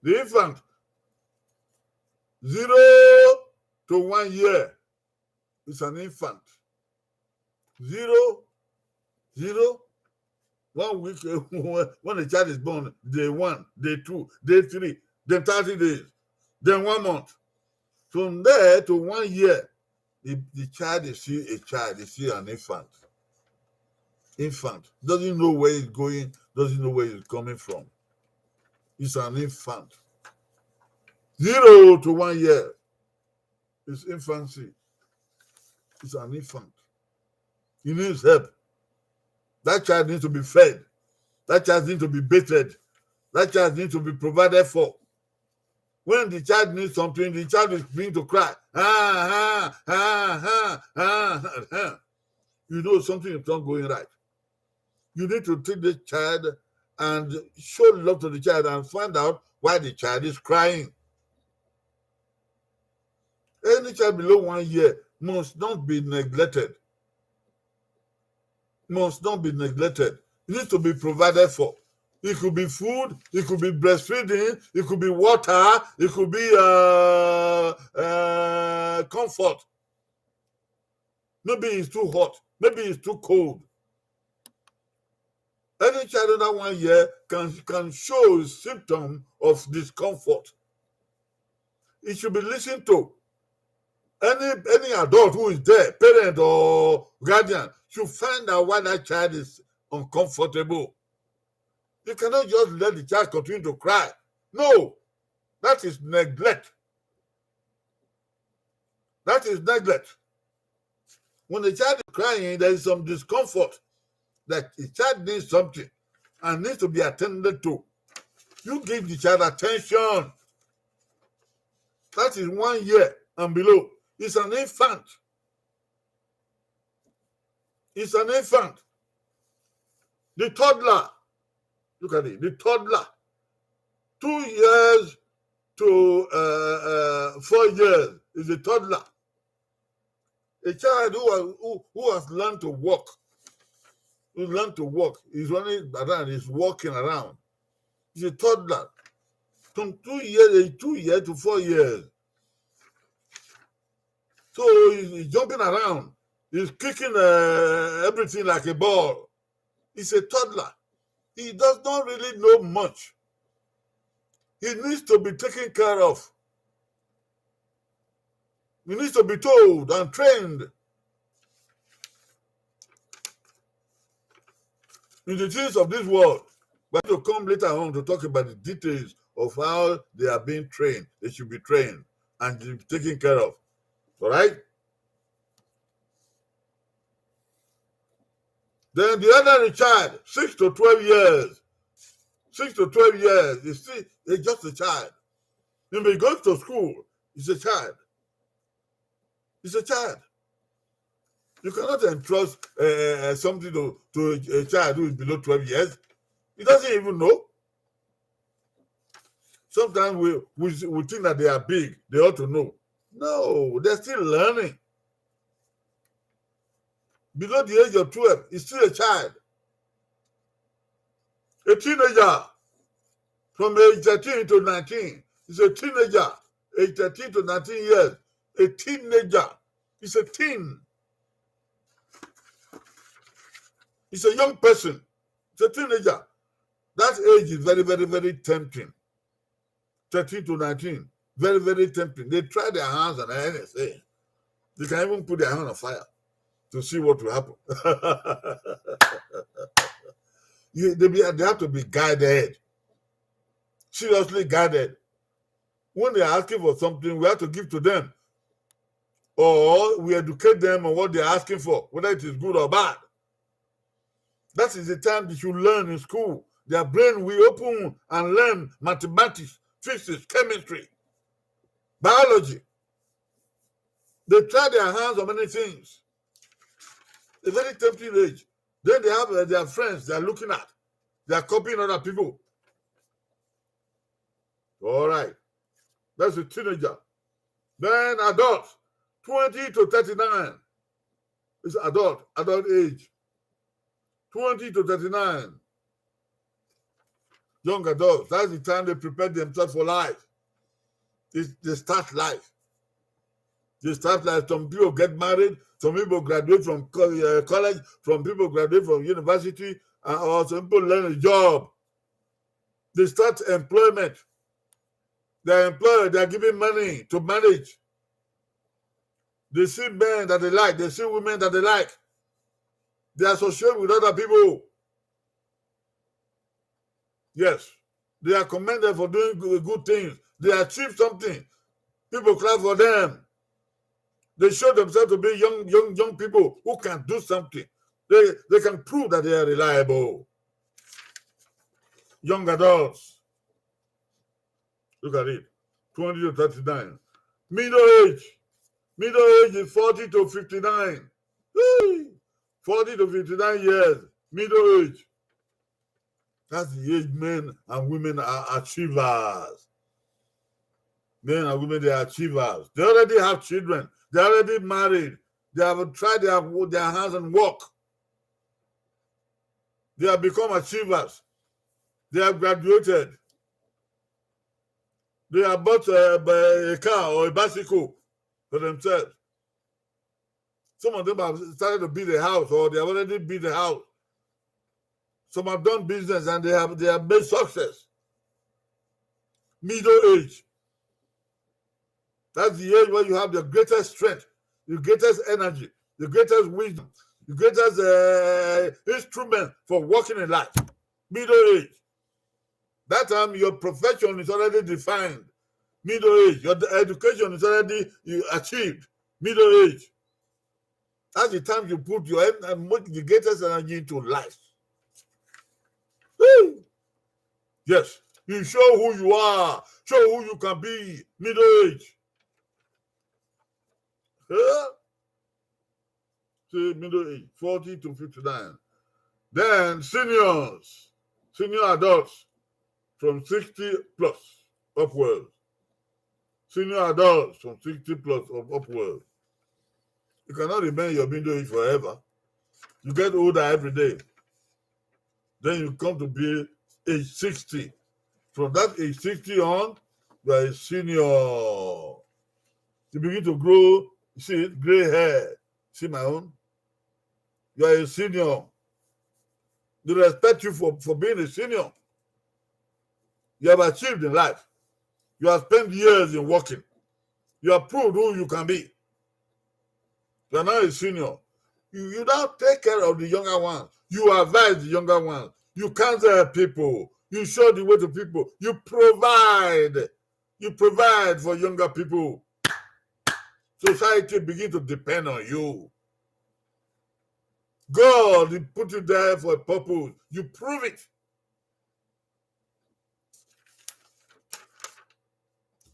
The infant, zero to one year, is an infant. Zero, zero, one week, when the child is born, day one, day two, day three, then thirty days, then one month. From there to one year, the, the child is still a child, is still an infant. Infant. Doesn't know where he's going, doesn't know where he's coming from. He's an infant. Zero to one year is infancy. He's an infant. He needs help. That child needs to be fed. That child needs to be bathed. That child needs to be provided for. When the child needs something, the child is beginning to cry. Ah, ah, ah, ah, ah, ah. You know something is not going right. You need to take the child and show love to the child and find out why the child is crying. Any child below one year must not be neglected. Must not be neglected. It needs to be provided for. It could be food, it could be breastfeeding, it could be water, it could be, uh, uh, comfort. Maybe it's too hot, maybe it's too cold. Any child under one year can, can show a symptom of discomfort. It should be listened to. Any, any adult who is there, parent or guardian, should find out why that child is uncomfortable. You cannot just let the child continue to cry. No. That is neglect. That is neglect. When a child is crying, there is some discomfort that the child needs something and needs to be attended to. You give the child attention. That is one year and below. It's an infant. It's an infant. The toddler. Look at it. The toddler. Two years to uh, uh, four years is a toddler. A child who has, who, who has learned to walk. Who learned to walk. He's running around. He's walking around. He's a toddler. From two years, two years to four years. So he's, he's jumping around. He's kicking uh, everything like a ball. He's a toddler. He does not really know much. He needs to be taken care of. He needs to be told and trained in the things of this world. But to come later on to talk about the details of how they are being trained, they should be trained and be taken care of. All right? Then the other child, six to twelve years. Six to twelve years, he's still he's just a child. When he goes to school, he's a child. He's a child. You cannot entrust uh, something to, to a child who is below twelve years. He doesn't even know. Sometimes we, we, we think that they are big, they ought to know. No, they're still learning. Below the age of twelve, he's still a child. A teenager from age thirteen to nineteen. He's a teenager, age thirteen to nineteen years. A teenager. He's a teen. He's a young person. He's a teenager. That age is very, very, very tempting. Thirteen to nineteen. Very, very tempting. They try their hands on anything. They can even put their hand on fire to see what will happen. You, they, be, they have to be guided. Seriously guided. When they are asking for something, we have to give to them. Or we educate them on what they are asking for, whether it is good or bad. That is the time they should learn in school. Their brain will open and learn mathematics, physics, chemistry, biology. They try their hands on many things. A very tempting age. Then they have uh, their friends they are looking at. They are copying other people. All right. That's a teenager. Then adult, twenty to thirty-nine. It's adult, adult age. Twenty to thirty-nine. Young adults, that's the time they prepare themselves for life. They, they start life. They start life. Some people get married. Some people graduate from co- uh, college. Some people graduate from university. And or some people learn a job. They start employment. They're employed. They're given money to manage. They see men that they like. They see women that they like. They associate with other people. Yes. They are commended for doing good, good things. They achieve something. People clap for them. They show themselves to be young, young, young people who can do something. They, they can prove that they are reliable. Young adults. Look at it. twenty to thirty-nine. Middle age. Middle age is forty to fifty-nine. Hey! forty to fifty-nine years. Middle age. That's the age men and women are achievers. Men and women, they are achievers. They already have children. They already married. They have tried their, their hands and work. They have become achievers. They have graduated. They have bought a, a car or a bicycle for themselves. Some of them have started to build a house or they have already built a house. Some have done business and they have they have made success. Middle age. That's the age where you have the greatest strength, the greatest energy, the greatest wisdom, the greatest uh, instrument for working in life. Middle age. That time your profession is already defined. Middle age, your education is already, you achieved. Middle age. That's the time you put your en-, and make the greatest energy into life. Woo! Yes, you show who you are, show who you can be. Middle age. Huh? Say middle age, forty to fifty-nine. Then seniors, senior adults from sixty plus upwards. Senior adults from sixty plus up-, upwards. You cannot remain in your middle age forever. You get older every day. Then you come to be age sixty. From that age sixty on, you are a senior. You begin to grow, you see it, gray hair. See my own? You are a senior. They respect you for, for being a senior. You have achieved in life. You have spent years in working. You have proved who you can be. You are now a senior. You, you now take care of the younger ones. You advise the younger ones. You counsel people. You show the way to people. You provide. You provide for younger people. Society begin to depend on you. God, He put you there for a purpose. You prove it.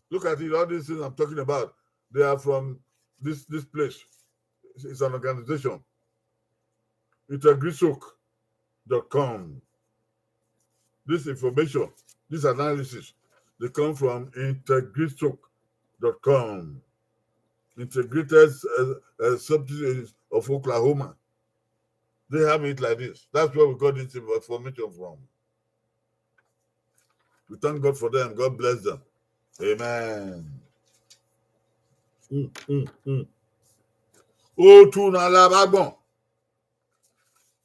Look at it. All these things I'm talking about, they are from this, this place. It's, it's an organization. Integrisok dot com. This information, this analysis, they come from integrisok dot com. Integrated, uh, uh, Subsidiaries of Oklahoma. They have it like this. That's where we got this information from. We thank God for them. God bless them. Amen. Mm, mm, mm. Otu na la vbe agbọn.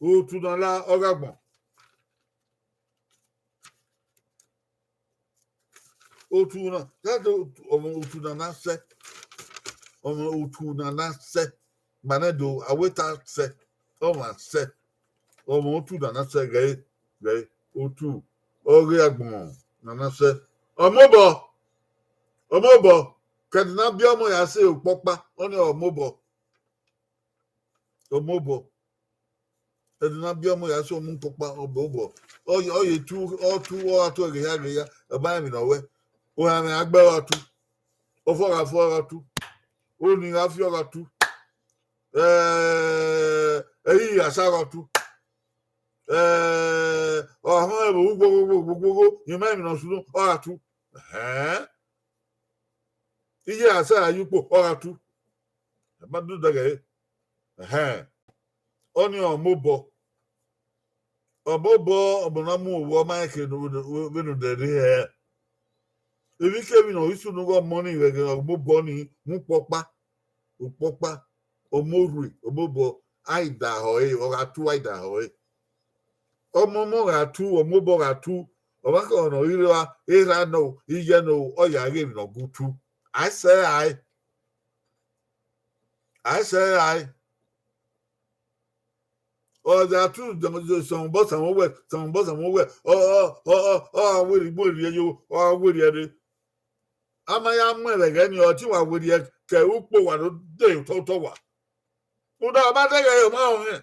Otu na la ọ gha agbọn. Otu na, that's the otu, ọmọ otu na na sẹ. Ọmọ otu na na sẹ. Ma nẹ do, a wẹ ta sẹ. Ọmwa sẹ. Ọmọ otu na na sẹ ghẹ, ghẹ, otu. Ọ ghe agbọn na na sẹ. Ọmobọ. Ọmobọ. Kẹdẹ na biẹ ọmọ ya sẹ okpọkpa, ọnii ọmobọ. Ọmobọ. Ẹdẹ na biẹ ọmọ ya sẹ ọmọ okpọkpa, ọmobọ. Ọ ya, ọ ya etu, ọ tu, ọ gha tu ẹghẹ hia, ẹghẹ hia, ọ ma rẹn emwi ne ọ wẹ. Ohanmwẹ agbẹ ọ gha tu. Ọfọ gha fọ ọ gha tu. Oni gha fi ọ gha tu. Eh, ẹre iyasa gha tu. Eh, ọhọn ẹvbo ugbogbo, ugbogbo, ugbogbo, I ma rẹn emwi ne ọ sunu, ọ gha tu. Ẹhẹn. Iye asa ya ye ukpo, ọ gha tu. Ẹ ma do dẹghe. Ẹhẹn. Ọnii ọmobọ. Ọmobọ, ọmọ na mu owa, ọ ma rẹn ehe vbene odẹ rre hẹ. Emwikemwi ne ọ ghi sunu ghe ọmọ nii, vbe ẹghẹ ọmobọ nii, mu ukpọkpa, ukpọkpa, ọmọ orhue, ọmobọ, a i da họ ẹre, ọ gha tu, a i da họ ẹre. Ọmọ ọmọ gha tu, ọmobọ gha tu, ọmwaikọmwa ne ọ ghi rre evba, erha nọ, iye nọ, ọ ya ghe emwi ne ọ gu tu. A i sẹ rae. A i sẹ rae. Ọ za tu, sẹ obọ, sẹ owẹ, sẹ obọ, sẹ owẹ, ọ, ọ, ọ, ọ, ọ gha werriẹ, werriẹ yo, ọ gha werriẹ rre. A ma ya mu ẹn vbe ẹghẹ nii, ọ te wa werriẹ ke ukpo wa do de otọ, otọ wa. Rhunmwuda ọ ma dẹghe ẹre, ọ ma rẹn ọmwa.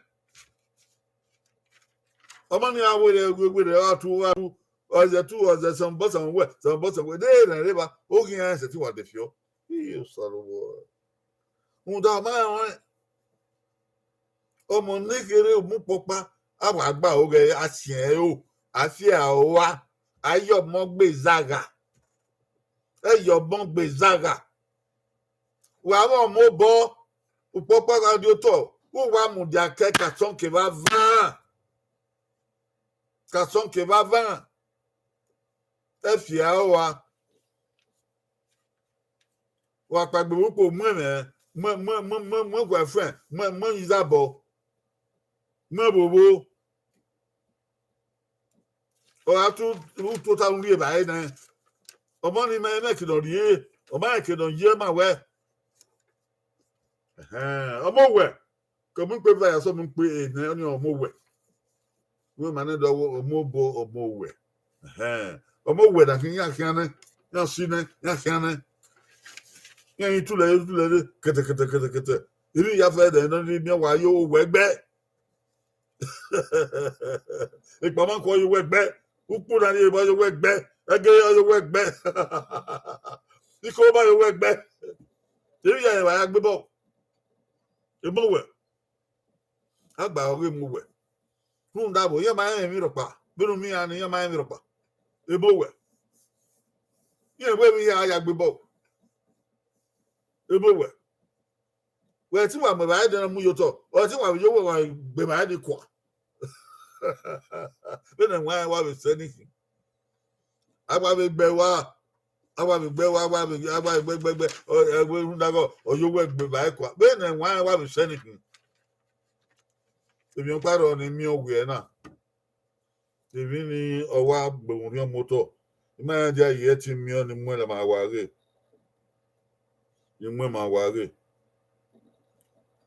Ọmọ nii a werriẹ, werriẹ, ọ gha tu, ọ gha tu, ọ zẹ tu, ọ zẹ sẹ obọ, sẹ owẹ, sẹ obọ, sẹ owẹ, de erha rre evba, oghian rẹn sẹtin wa de fiọ. Iye Osanobua. Rhunmwuda ọ ma rẹn ọmwa. Ọmọ ne kherhe mu ukpọkpa, a wa gba aro ghẹ, a siẹn ẹre ro, a fi ẹre aro rua, a ye ọmọ gbe zagha. Ẹ ye ọmọ gbe zagha. Wa vbe ọmobọ, ukpọkpa gha rrie otọ, u wa mudia kẹ, ka sọn kevbe avan. Ka sọn kevbe avan. Ẹ fi ẹre aro rua. Wa kpaegbe vbe ukpo, mu ẹmwẹ, mu, mu, mu, mu, mu ẹguae friend, mu, mu ẹyin izabọ, mu ẹvbo vbo. Ọ gha tu, u tota u rri evbare nẹ. Ọmọ nii, mẹ, mẹ ke nọ rrie, ọ ma rẹn ke nọ ye ma wẹ. Ẹhẹn, ọmọ owẹ, ke ọmọ ikpe va ya sẹ ọmọ ikpe nẹ, ọnii ọmọ owẹ. Wẹ ma nẹ dọ wẹ ọmobọ, ọmọ owẹ. Ẹhẹn, ọmọ owẹ na khian, iran khian nẹ. Iran si nẹ, iran khian nẹ. Iran i tulẹ, i tulẹ re, kẹtẹ, kẹtẹ, kẹtẹ, kẹtẹ. Emwi ya fẹ dẹ nọ ni miẹn wa ye owẹ gbe. Ekpama kua ye owẹ gbe. Ukpo na rhie ba ye owẹ gbe. Ẹgẹre ye owẹ gbe. Iko ba ye owẹ gbe. Emwi ya wa ya gbe bọ. Ebo wẹ. Agba ọghe mu wẹ. Rhunmwuda vbe iran ma rẹn emwi rhọkpa, vbene u miẹn iran ni, iran ma rẹn emwi rhọkpa. Ebo wẹ. Iran wẹ vbe iran ya gbe bọ. Ebo wẹ. Wẹ te wa mu evbare dẹ ne mu ye otọ, ọ te wa vbe ye owẹ wa gbe evbare ni kua. Vbene wa rẹn wa vbe sẹ ni khin. A wa vbe gbe wa, a wa vbe gbe wa, a wa vbe, a wa vbe gbe, gbe, gbe, ọ, ẹ, wẹ rhunmwuda ghe ọ ye owẹ gbe evbare kua. Vbene wa rẹn wa vbe sẹ ni khin. Emwi ọkpa rrọọ ne I miẹn ọghe na. Emwi ni ọ wa gbe uhunmwu rhiọn mu otọ. I ma rẹn dia ye ẹtin miẹn ọnii, muẹn ma wa ghe. Ne I muẹn ma wa ghe.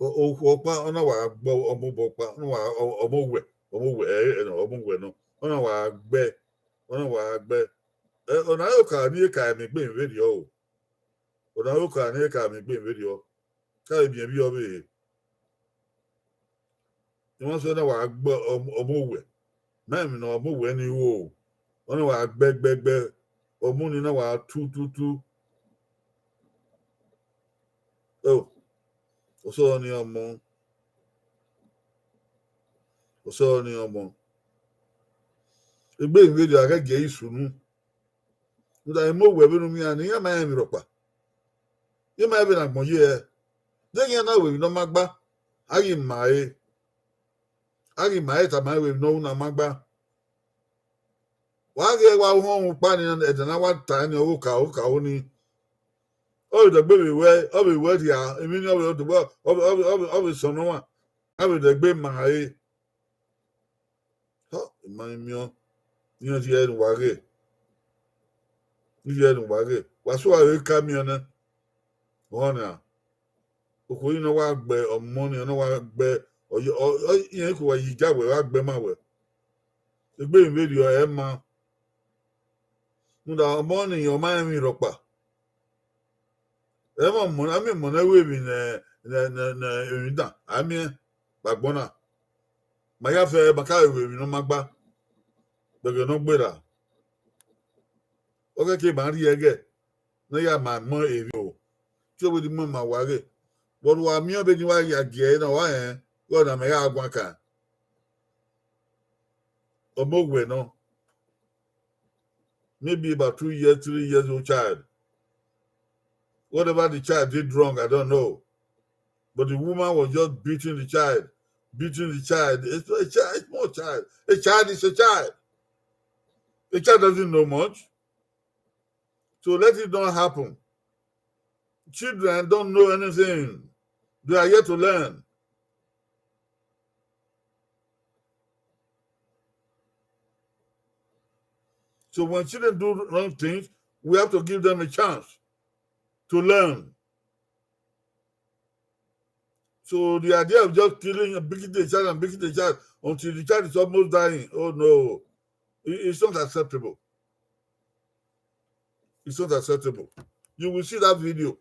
O, okhuo ọkpa, ọ na wa gbe ọmọ obọ ọkpa, ọ na wa, ọ, ọmọ owẹ, ọmọ owẹ, ẹ, ẹ, ọmọ owẹ nọ, ọ na wa gbe, ọ na wa gbe. Ẹ, ọna i oka ne I ka miẹn egbe vberriọ o. Ọna i oka ne I ka miẹn egbe vberriọ. Ka vbe miẹn vbe ọ vbe. I ma sẹ na wa gbe ọmọ, ọmọ owẹ. Ma emwi ne ọmọ owẹ ni ru o. Ọ na wa gbe, gbe, gbe. Ọmọ ni na wa tu, tu, tu. O, osọ ni ọmọ. Osọ ni ọmọ. Egbe vberriọ a ghẹ gie ẹre sunu. Rhunmwuda emọ owẹ vbene u miẹn iran ni, iran ma rẹn emwi rhọkpa. Iran ma rẹn vbene agbọn ye ẹre. Deghẹ iran na ru emwi ne ọ ma gba, a ghi ma ẹre. A ghi ma ẹre tama ẹre vbe emwi ne ọ ru ne a ma gba. Wa ghi wa uhọnmwu kpa ni, ẹdẹ na wa ta ẹre ni, ọghe okaro, okaro ni. Ọ vbe dẹgbe vbe wẹ, ọ vbe wẹ rhia, emwi ni ọ vbe, ọ vbe, ọ vbe, ọ vbe, ọ vbe sọn ne ọmwa. A vbe dẹgbe ma ẹre. Ọ, I ma miẹn, iran rhie ẹre ne uwa ghe. Rhie ẹre ne uwa ghe. Wa sẹ uwa vbe ka miẹn nẹ. Ọhọn nia. Okhuo ni ne ọ wa gbe ọmọ ni, ọ na wa gbe, ọ, ọ, ọ, iran kue wa ye ja wẹ, wa gbe ma wẹ. Egbe vberriọ ẹ ma. Rhunmwuda ọmọ ni, ọ ma rẹn emwi rhọkpa. Ẹ ma mọ, a miẹn ọmọ ne ru emwi ne, ne, ne, ne emwi dan, a miẹn vbe agbọn na. Ma ya fẹ, ma ka vbe ru emwi ne ọ ma gba. Gbẹghẹ ne ọ gberra. Ọ ghẹ ke ma rhie ẹghẹ ne ọ ya ma mọ emwi o. Te wẹ di mu ma wa ghe. Vbe uwa miẹn ọbe ni wa ya gie ẹre na, wa rẹn, ghe ọna mẹ gha guan kan. Ọmọ owẹ nọ. Maybe about two years, three years old child. Whatever the child did wrong, I don't know. But the woman was just beating the child, beating the child. It's a child, small child. A child is a child. A child doesn't know much. So let it not happen. Children don't know anything. They are yet to learn. So when children do wrong things, we have to give them a chance to learn. So the idea of just killing and beating the child and beating the child until the child is almost dying, oh no, it, it's not acceptable. It's not acceptable. You will see that video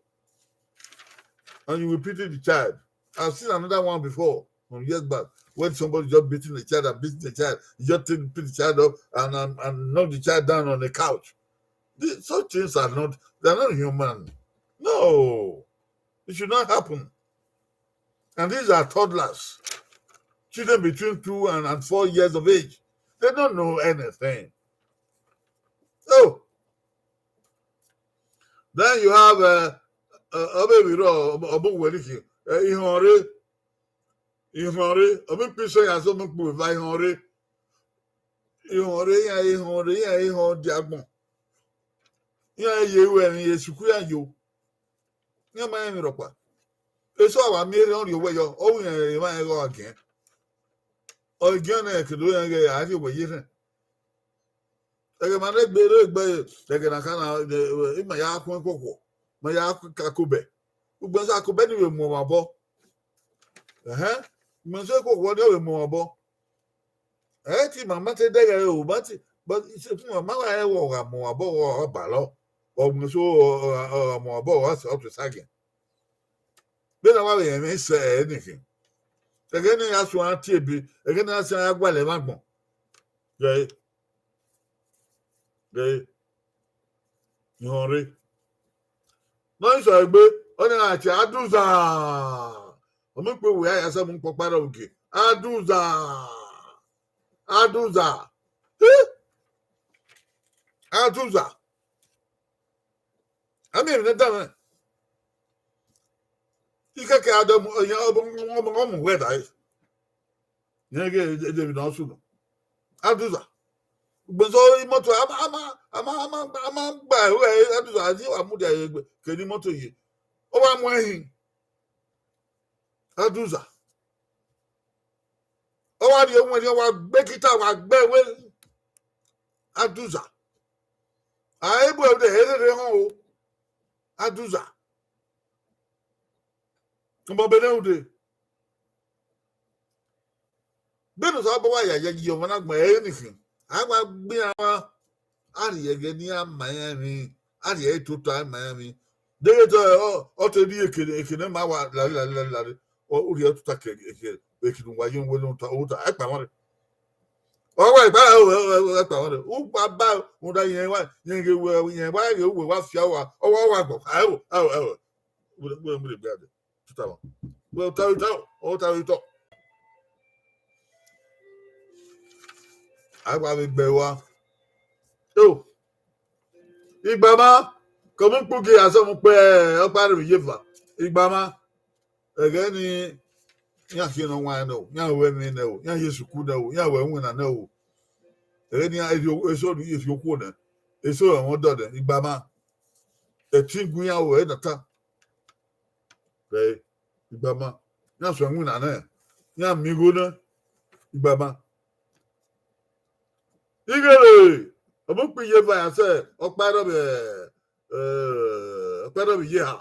and you will pity the child. I've seen another one before, some years back, when somebody just beating the child and beating the child, you just take, pick the child up and, and, and knock the child down on the couch. These, such things are not, they're not human. No, it should not happen. And these are toddlers, children between two and, and four years of age. They don't know anything. So, then you have, uh, uh, Obewiro, Obu-, Obuweliki, uh, Ihonre, Ihonre, Obi Pise ya so mu kpu eva Ihonre. Ihonre, iran Ihonre, iran Ihon dia agbọn. Iran ye ru ẹmwẹ, ye sukhu iran yo. Iran ma rẹn emwi rhọkpa. Eso a wa miẹn erha ọnrẹn owẹ yọ, ọ ru iran emwa rẹn ghe ọ gha giẹn. Ọ ghi giẹn nẹ, ke do rẹn ghe a rhie owẹ ye erhẹn. Ẹghẹ ma ne egbe re egbe, ẹghẹ na ka na, ima ya khuẹn khuọkhuọ, ma ya ka kobẹ. Ugbẹn sa kobẹ ni vbe mu ọmwa obọ. Ẹhẹn, ugbẹn sa khuọkhuọ ni ọ vbe mu ọmwa obọ. Ẹ ti ma ma te dẹghe o, ma ti, but it's a fun, ma wa rẹn wẹ ọ gha mu ọmwa obọ, ọ gha balọ. ọgbẹn so, ọ, ọ, ọ, ọmọ ọbọ, ọ, ọ, ọ, ọ, vbene a wa vbe rẹn mwẹ sẹ ẹre nìkhin. Ẹghẹ ne a suẹn tie ebe, ẹghẹ ne a suẹn a gualọ emwa agbọn. Ghe, ghe, ihọn rre. Ne ọ sẹ egbe, ọ na tie Aduza. Ọ mu ikpe wẹ ya sẹ mu kpọkpa rẹ oge. Aduza. Aduza. Eh? Aduza. Ami emwi ne da mwẹ. Ikẹkẹ adọ mu, ọ mu wẹ da. Yẹn ghe David na sunu. Aduza. Gbẹzọ imoto, a ma, a ma, a ma, a ma, a ma gba ẹre Aduza, a di wa mudia ye egbe, ke ne imoto ye. Ọ wa mu ẹhin. Aduza. Ọ wa rhie owẹn, ọ wa gbe kita, wa gbe ẹwe. Aduza. A i bu ẹre rherhe họn o. Aduza. Ọmọ bene ude. Bene Osanobua ya ye yi ọmwa na gbẹn ẹre nìkhin, a wa gbe iran mwa, a rhie ẹghẹ ne iran ma iran emwi, a rhie ẹre tota ma iran emwi. Deghẹ ọ, ọ te rhie eke, eke ne ma wa lare, lare, lare, lare, ọ, u rhie tota ke eke, eke ne uwa ye wẹ ne u ta, u ta, ẹ kpa mwa rre. Ọ wa gba, ẹ, ẹ, ẹ, ẹ kpa mwa rre. U gba ba, rhunmwuda irẹn wa, irẹn ghe wẹ, irẹn wa ghe uwẹ wa fia wa, ọ wa, ọ wa gbọ, ẹ o, ẹ o, ẹ o. Wẹ, wẹ, wẹ, wẹ, wẹ, tota mwa. Wẹ, ota, ota, ota, ota. A wa vbe gbe wa. O, igbama, kọmọ ukpu gie asọmọ ukpe ọkpa rre vbe iyeva. Igbama, ẹghẹ ni iran khian ne ọ wan nẹ o, iran ru ẹmwẹ nẹ o, iran ye sukuru nẹ o, iran ru ẹwinna nẹ o. Ẹghẹ ni iran, eso ni ye fi okhuo nẹ, eso ọmwa ọdọ nẹ, igbama. Ẹtin gu iran ru ẹre na ta. Ẹ, igbama. Iran suẹn winna nẹ, iran miẹn igho nẹ, igbama. Ighele, ọmọ ukpe iyeva ya sẹ ọkpa rre vbe, ẹ, ọkpa rre vbe iyeha.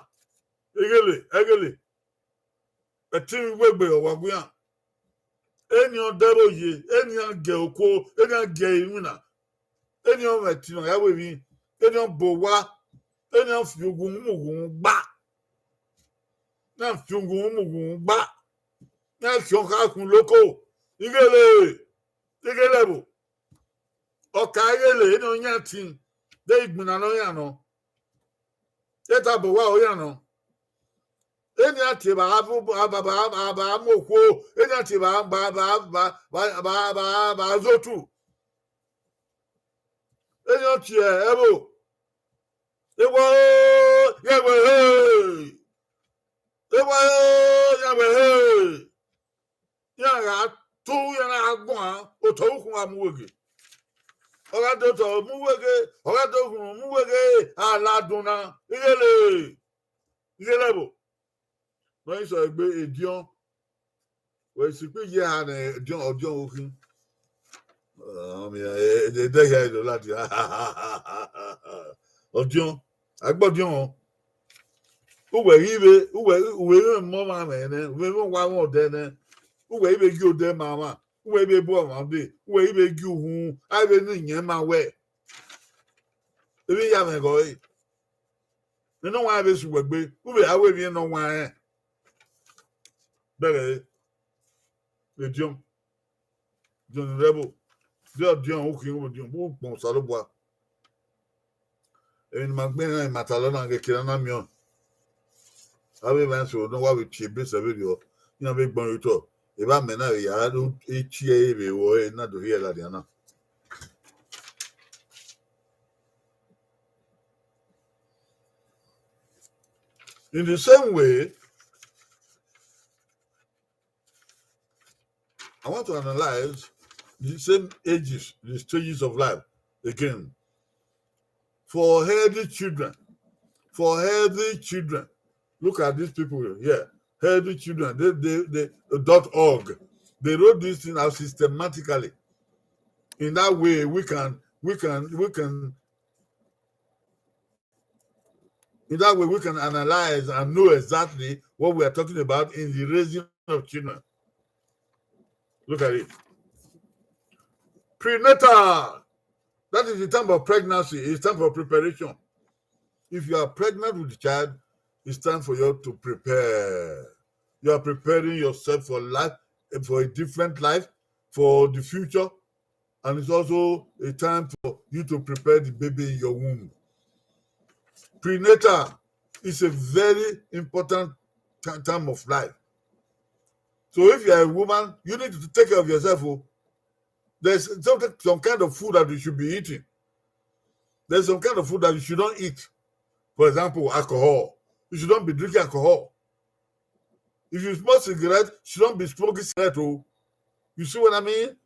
Ighele, ẹghele. Ẹtin vbe uwegbe ọ wa gu iran. Eni ọ dẹvbe oye, eni ọ gie okuo, eni ọ gie iwinna, eni ọ mwẹ ẹtin ne ọ ya ru emwi, eni ọ bọ owa, eni ọ fi ughunmwu mu ughunmwu gba. Iran fi ughunmwu mu ughunmwu gba. Iran khian ọkha khun loko. Ighele, ighele ẹvbo. Ọka ighele, eni ọ yan ẹtin, de igbinna ne ọ yan nọ. Eta bọ owa ọ yan nọ. Eni a tie ba, ba, ba mu okhuo, eni a tie ba, ba, ba zotu. Eni ọ tie ẹvbo. Ewa o, ya wẹ he. Ewa o, ya wẹ he. Iran gha tu, iran na guan, otọ ukhun gha mu weghe. Ọ gha do otọ mu weghe, ọ gha do ukhun mu weghe, a la dun na, ighele, ighele ẹvbo. Ne ọ i sẹ egbe ediọn. Wẹ sikpe iyeha nẹ, ediọn, ọdiọn u khin. Ọ, miẹn, e, e, edẹ hia do ladian. Ọdiọn, a gbe ọdiọn. Uwẹ ghi vbe, uwẹ, uwẹ ghi mwẹ ọmwa mwẹ nẹ, uwẹ ghi mwẹ ọmwa mwẹ odẹ nẹ, uwẹ ghi vbe gie odẹ ma ọmwa, uwẹ ghi vbe bu ọmwa dee, uwẹ ghi vbe gie uhunmwu, a i vbe ne iyẹn ma wẹ. Emwi ya mwẹ ghe ọre. Nene ọmwa vbe sẹ uwẹ egbe, u vbe ra ru emwi ne ọ wan rẹn. Bẹghe ediọn, ediọn ni rre ẹvbo, de ọdiọn u khin, u khin, u kpọn Osanobua. Emwi ne ima gbe iran, ima talọ na, ghe kere a na miẹn ọẹn. Avbe emwa eso ne ọ wa vbe tie ebe sẹ vberriọ, iran vbe gbẹn ọẹn otọ. Evba mẹ na vbe ya do tie ẹre vbe ru ẹre na do rhie ladian na. In the same way, I want to analyze the same ages, the stages of life again. For healthy children, for healthy children, look at these people here, healthy children, they, they, they, dot org. They wrote this thing out systematically in that way we can, we can, we can, in that way we can analyze and know exactly what we are talking about in the raising of children. Look at it. Prenatal. That is the time of pregnancy. It's time for preparation. If you are pregnant with the child, it's time for you to prepare. You are preparing yourself for life, for a different life, for the future. And it's also a time for you to prepare the baby in your womb. Prenatal is a very important ti- time of life. So if you are a woman, you need to take care of yourself. Oh. There's something, some kind of food that you should be eating. There's some kind of food that you should not eat. For example, alcohol. You should not be drinking alcohol. If you smoke cigarette, you should not be smoking cigarette. Oh. You see what I mean?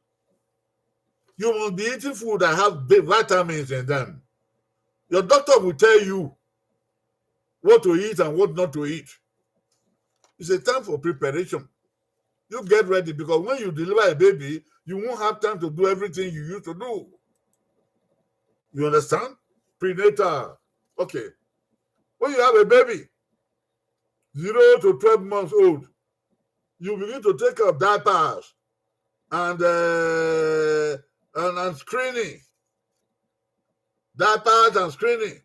You must be eating food that have vitamins in them. Your doctor will tell you what to eat and what not to eat. It's a time for preparation. You get ready, because when you deliver a baby, you won't have time to do everything you used to do. You understand? Prenatal. Okay. When you have a baby, zero to twelve months old, you begin to take care of diapers and uh, and, and screening. Diapers and screening.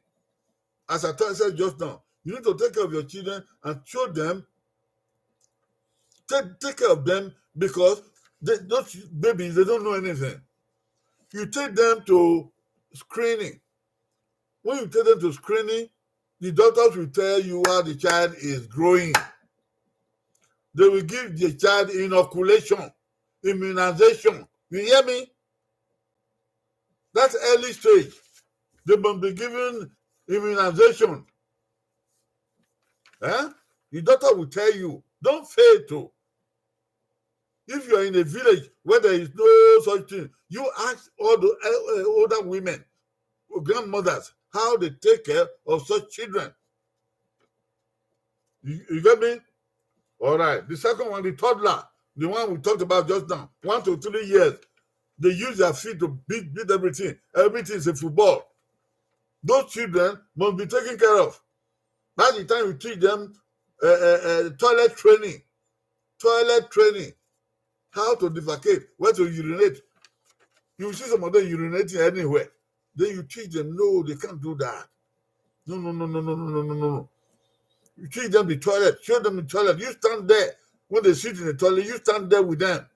As I said just now, you need to take care of your children and show them, take, take care of them, because they, those babies, they don't know anything. You take them to screening. When you take them to screening, the doctors will tell you how the child is growing. They will give the child inoculation, immunization. You hear me? That early stage, they must be given immunization. Eh? The doctor will tell you, don't fail to. If you are in a village where there is no such thing, you ask all the uh, older women, grandmothers, how they take care of such children. You, you get me? All right. The second one, the toddler, the one we talked about just now, one to three years, they use their feet to beat, beat everything. Everything is a football. Those children must be taken care of. By the time you teach them uh, uh, uh, toilet training, toilet training, how to defecate, where to urinate. You see some of them urinating anywhere. Then you teach them, no, they can't do that. No, no, no, no, no, no, no, no, no. You teach them the toilet, show them the toilet. You stand there. When they sit in the toilet, you stand there with them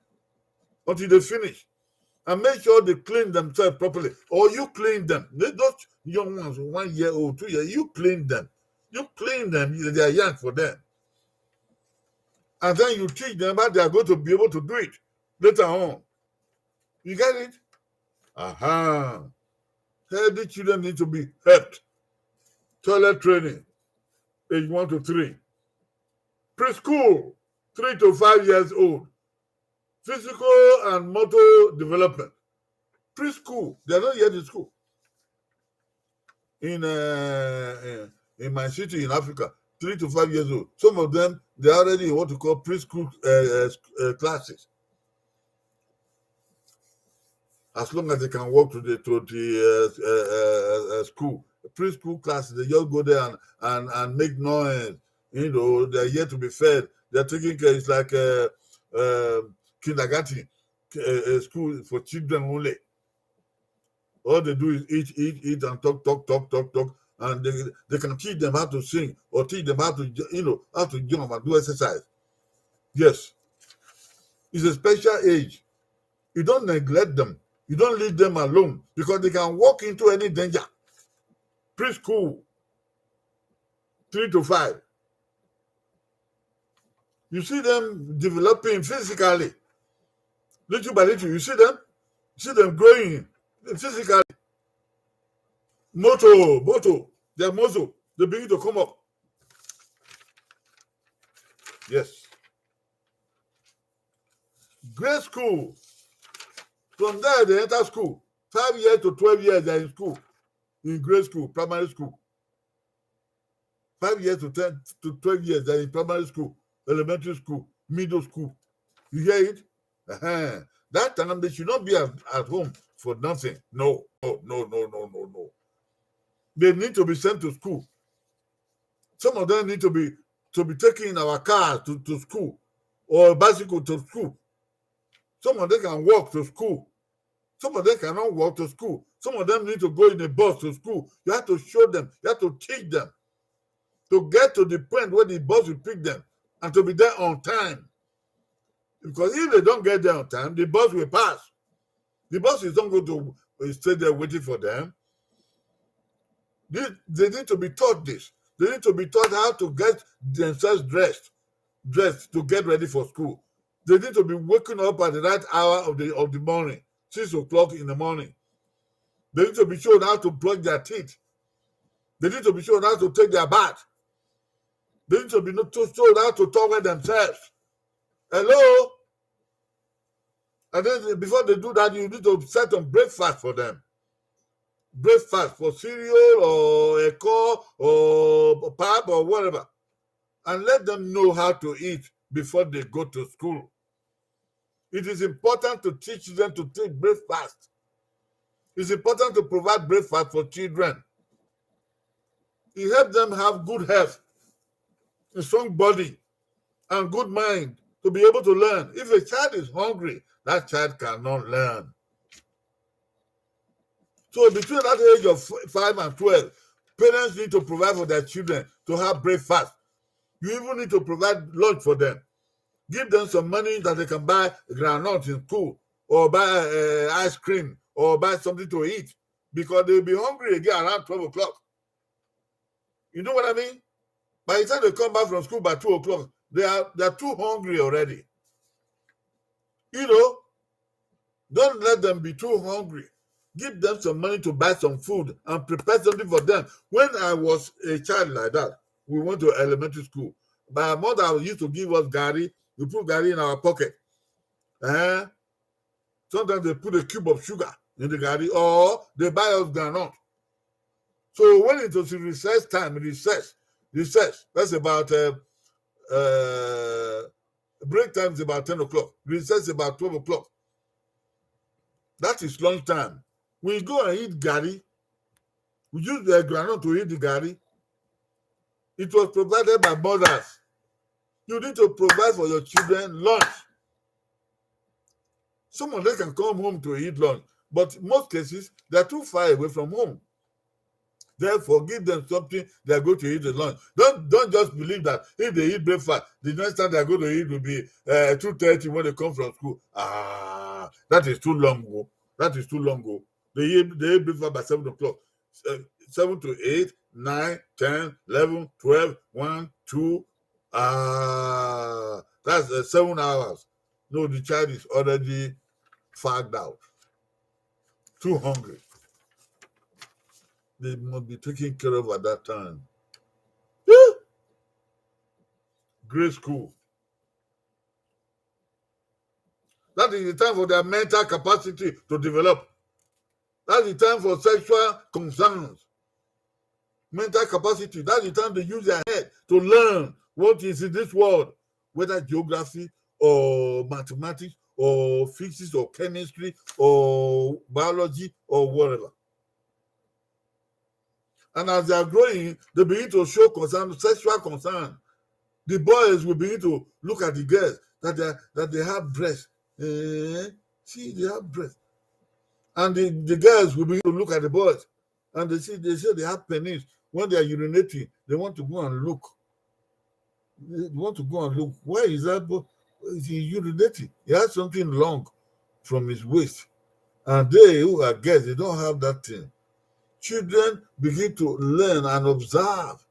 until they finish. And make sure they clean themselves properly. Or you clean them. They, those young ones, one year old, two years, you clean them. You clean them. They are young for them. And then you teach them how they are going to be able to do it later on. You get it? Aha. Healthy children need to be helped. Toilet training, age one to three. Preschool, three to five years old. Physical and motor development. Preschool, they are not yet in school. In uh, in, in my city in Africa, three to five years old. Some of them, they are already in what we call preschool uh, uh, sc- uh, classes. As long as they can walk to the to the uh, uh, uh, uh, school, preschool classes, they just go there and and, and make noise. You know, they're yet to be fed. They're taking care. It's like uh, uh, kindergarten, uh, uh, school for children only. All they do is eat, eat, eat, and talk, talk, talk, talk, talk. And they, they can teach them how to sing or teach them how to, ju- you know, how to jump and do exercise. Yes. It's a special age. You don't neglect them. You don't leave them alone because they can walk into any danger. Preschool, three to five. You see them developing physically. Little by little, you see them, see them growing physically. Motor, motor, their muscle, they begin to come up. Yes. Grade school. From there, they enter school. Five years to twelve years, they're in school. In grade school, primary school. Five years to ten to twelve years, they're in primary school, elementary school, middle school. You hear it? Uh-huh. That time they should not be at, at home for nothing. No, no, no, no, no, no, no. They need to be sent to school. Some of them need to be to be taken in our cars to, to school or a bicycle to school. Some of them can walk to school. Some of them cannot walk to school. Some of them need to go in a bus to school. You have to show them, you have to teach them to get to the point where the bus will pick them and to be there on time. Because if they don't get there on time, the bus will pass. The bus is not going to uh, stay there waiting for them. They, they need to be taught this. They need to be taught how to get themselves dressed, dressed to get ready for school. They need to be waking up at the right hour of the of the morning, six o'clock in the morning. They need to be shown how to brush their teeth. They need to be shown how to take their bath. They need to be not to shown how to towel themselves. Hello? And then before they do that, you need to set some breakfast for them. Breakfast for cereal or a cup or pap or whatever. And let them know how to eat before they go to school. It is important to teach them to take breakfast. It's important to provide breakfast for children. It helps them have good health, a strong body, and good mind to be able to learn. If a child is hungry, that child cannot learn. So between that age of f- five and twelve, parents need to provide for their children to have breakfast. You even need to provide lunch for them. Give them some money that they can buy groundnut in school or buy uh, ice cream or buy something to eat because they'll be hungry again around twelve o'clock. You know what I mean? By the time they come back from school by two o'clock, they are they are too hungry already. You know, don't let them be too hungry. Give them some money to buy some food and prepare something for them. When I was a child like that, we went to elementary school. My mother used to give us gari. We put gari in our pocket. Eh? Sometimes they put a cube of sugar in the gari, or they buy us groundnut. So when it was recess time, recess, recess, that's about uh, uh, break time is about ten o'clock. Recess is about twelve o'clock. That is lunch time. We go and eat gari. We use the groundnut to eat the gari. It was provided by mothers. You need to provide for your children lunch. Some of them can come home to eat lunch, but most cases, they are too far away from home. Therefore, give them something they are going to eat at lunch. Don't don't just believe that if they eat breakfast, the next time they are going to eat will be uh, two thirty when they come from school. Ah, that is too long ago. That is too long ago. They eat, they eat breakfast by seven o'clock. Uh, seven to eight, nine, ten, eleven, twelve, one, two. Ah, that's uh, seven hours. No, the child is already fagged out. Too hungry. They must be taken care of at that time. Yeah. Grade school. That is the time for their mental capacity to develop. That's the time for sexual concerns. Mental capacity. That's the time they use their head to learn what is in this world, whether geography or mathematics or physics or chemistry or biology or whatever. And as they are growing, they begin to show concern, sexual concern. The boys will begin to look at the girls that they, that they have breasts. Eh, see, they have breasts. And the, the girls will begin to look at the boys and they see they say they have penis. When they are urinating, they want to go and look. They want to go and look. Why is that? Bo- He's urinating. He has something long from his waist. And they who are girls, they don't have that thing. Children begin to learn and observe.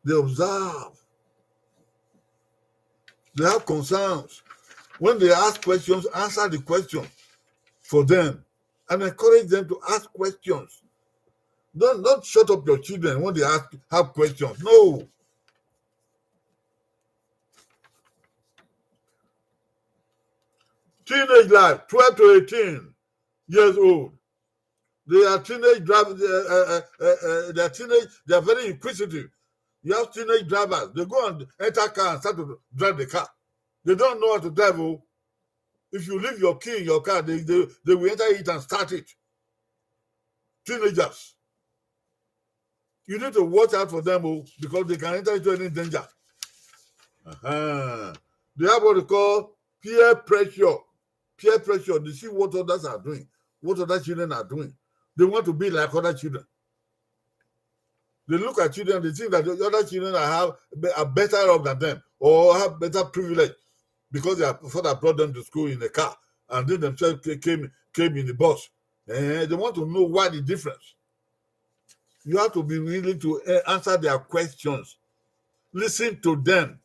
They observe. They have concerns. When they ask questions, answer the question for them and encourage them to ask questions. Don't don't shut up your children when they ask have questions. No. Teenage life, twelve to eighteen years old. They are teenage drivers. Uh, uh, uh, uh, they are teenage. They are very inquisitive. You have teenage drivers. They go and enter car and start to drive the car. They don't know how to drive. Oh. If you leave your key in your car, they, they, they will enter it and start it. Teenagers. You need to watch out for them oh, because they can enter into any danger. Uh-huh. They have what they call peer pressure. Peer pressure. They see what others are doing. what other children are doing. They want to be like other children. They look at children, they think that the other children are, have, are better off than them or have better privilege because their father brought them to school in a car and they themselves ca-, came, came in the bus. Eh, they want to know why the difference. You have to be willing to, eh, answer their questions. Listen to them.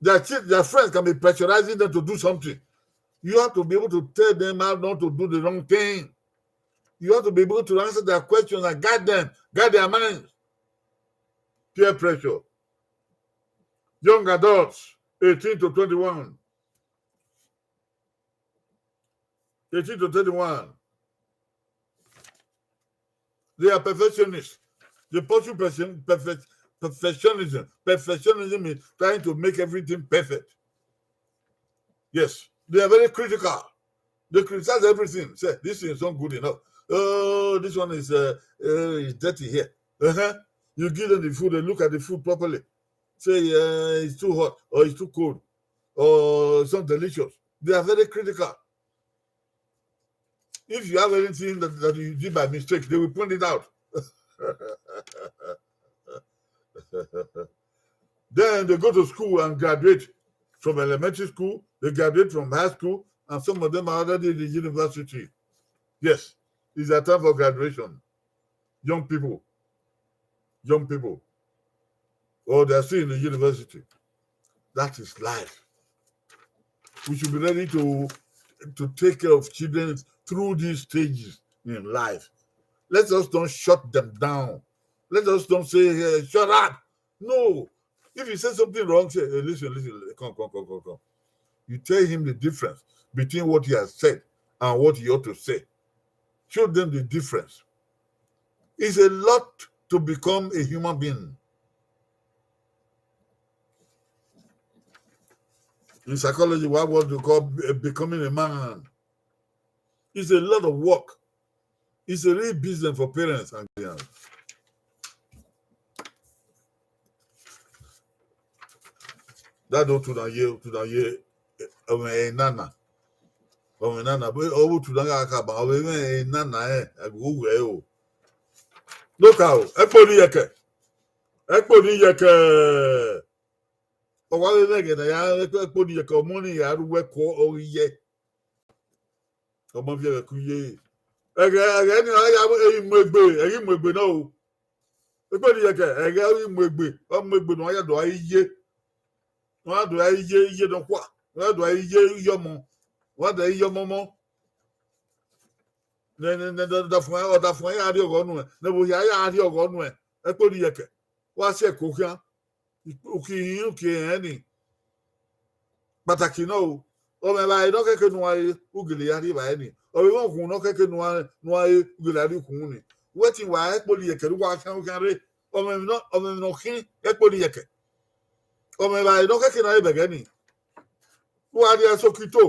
Their chi-, their friends can be pressurizing them to do something. You have to be able to tell them how not to do the wrong thing. You have to be able to answer their questions and guide them, guide their minds. Peer pressure. Young adults, eighteen to twenty-one. Eighteen to twenty-one. They are perfectionists. They pursue perfection-, perfect-, perfectionism. Perfectionism is trying to make everything perfect. Yes, they are very critical. They criticize everything. Say, "This thing is not good enough. Oh, this one is, uh, uh, is dirty here." Uh-huh. You give them the food, they look at the food properly. Say, uh, "It's too hot or it's too cold or it's not delicious." They are very critical. If you have anything that, that you did by mistake, they will point it out. Then they go to school and graduate from elementary school, they graduate from high school, and some of them are already in the university. Yes, it's their time for graduation. Young people, young people, or they are still in the university. That is life. We should be ready to, to take care of children through these stages in life. Let us don't shut them down. Let us don't say, "Hey, shut up." No. If you say something wrong, say, "Hey, listen, listen, come, come, come, come, come." You tell him the difference between what he has said and what he ought to say. Show them the difference. It's a lot to become a human being. In psychology, we have what we call be-, becoming a man. It's a lot of work. It's a real business for parents and guardians. That don't to ye, to ye, eh, eh, nana. Ọmọ nana, bẹ ọ vbe otu na gha khama, ọ vbe mwẹ nana rẹn, a ghi wu ẹre o. Noka o, ẹkpo ni yẹkẹ. Ẹkpo ni yẹkẹ. Ọ wa vbe mwẹ ẹghẹ ne a ya ẹkpo ni yẹkẹ, ọmọ ni ya ru ẹko ọ ghi ye. Ọmọ viẹ vbe ẹko ye. Ẹghẹ, ẹghẹ ni a ya mu egbe, ẹ i ghi mu egbe nọ o. Ẹkpo ni yẹkẹ, ẹghẹ ọ ghi mu egbe, ọ mu egbe ne ọ ya do a ye. Ọ ya do a ye, iye nọkhua, ọ ya do a ye iye ọmọ, ọ ya do a ye iye ọmọmọ. Ne, ne, ne, ne ọdafẹn, ọdafẹn ya rrie ọghọ nuẹn, ne ẹvbo hia ya rrie ọghọ nuẹn, ẹkpo ni yẹkẹ, wa si ẹko khian, uki hin, uki rẹn ni. Kpataki nọ o, ọ mwẹ evbare nọ kẹkẹ ne uan re, u gele ya rrie evbare ni. Ọ vbe mwẹ ukhunmwu nọ kẹkẹ ne uan, ne uan re, u gele ya rrie ukhunmwu ni. Wẹ te wa ẹkpo ni yẹkẹ, ne uwa khian, khian rre. Ọ mwẹ emwi nọ, ọ mwẹ emwi nọ khin ẹkpo ni yẹkẹ. Ọ mwẹ evbare nọ kẹkẹ ne a re bẹgẹ ni. Uwa rrie ẹsokito.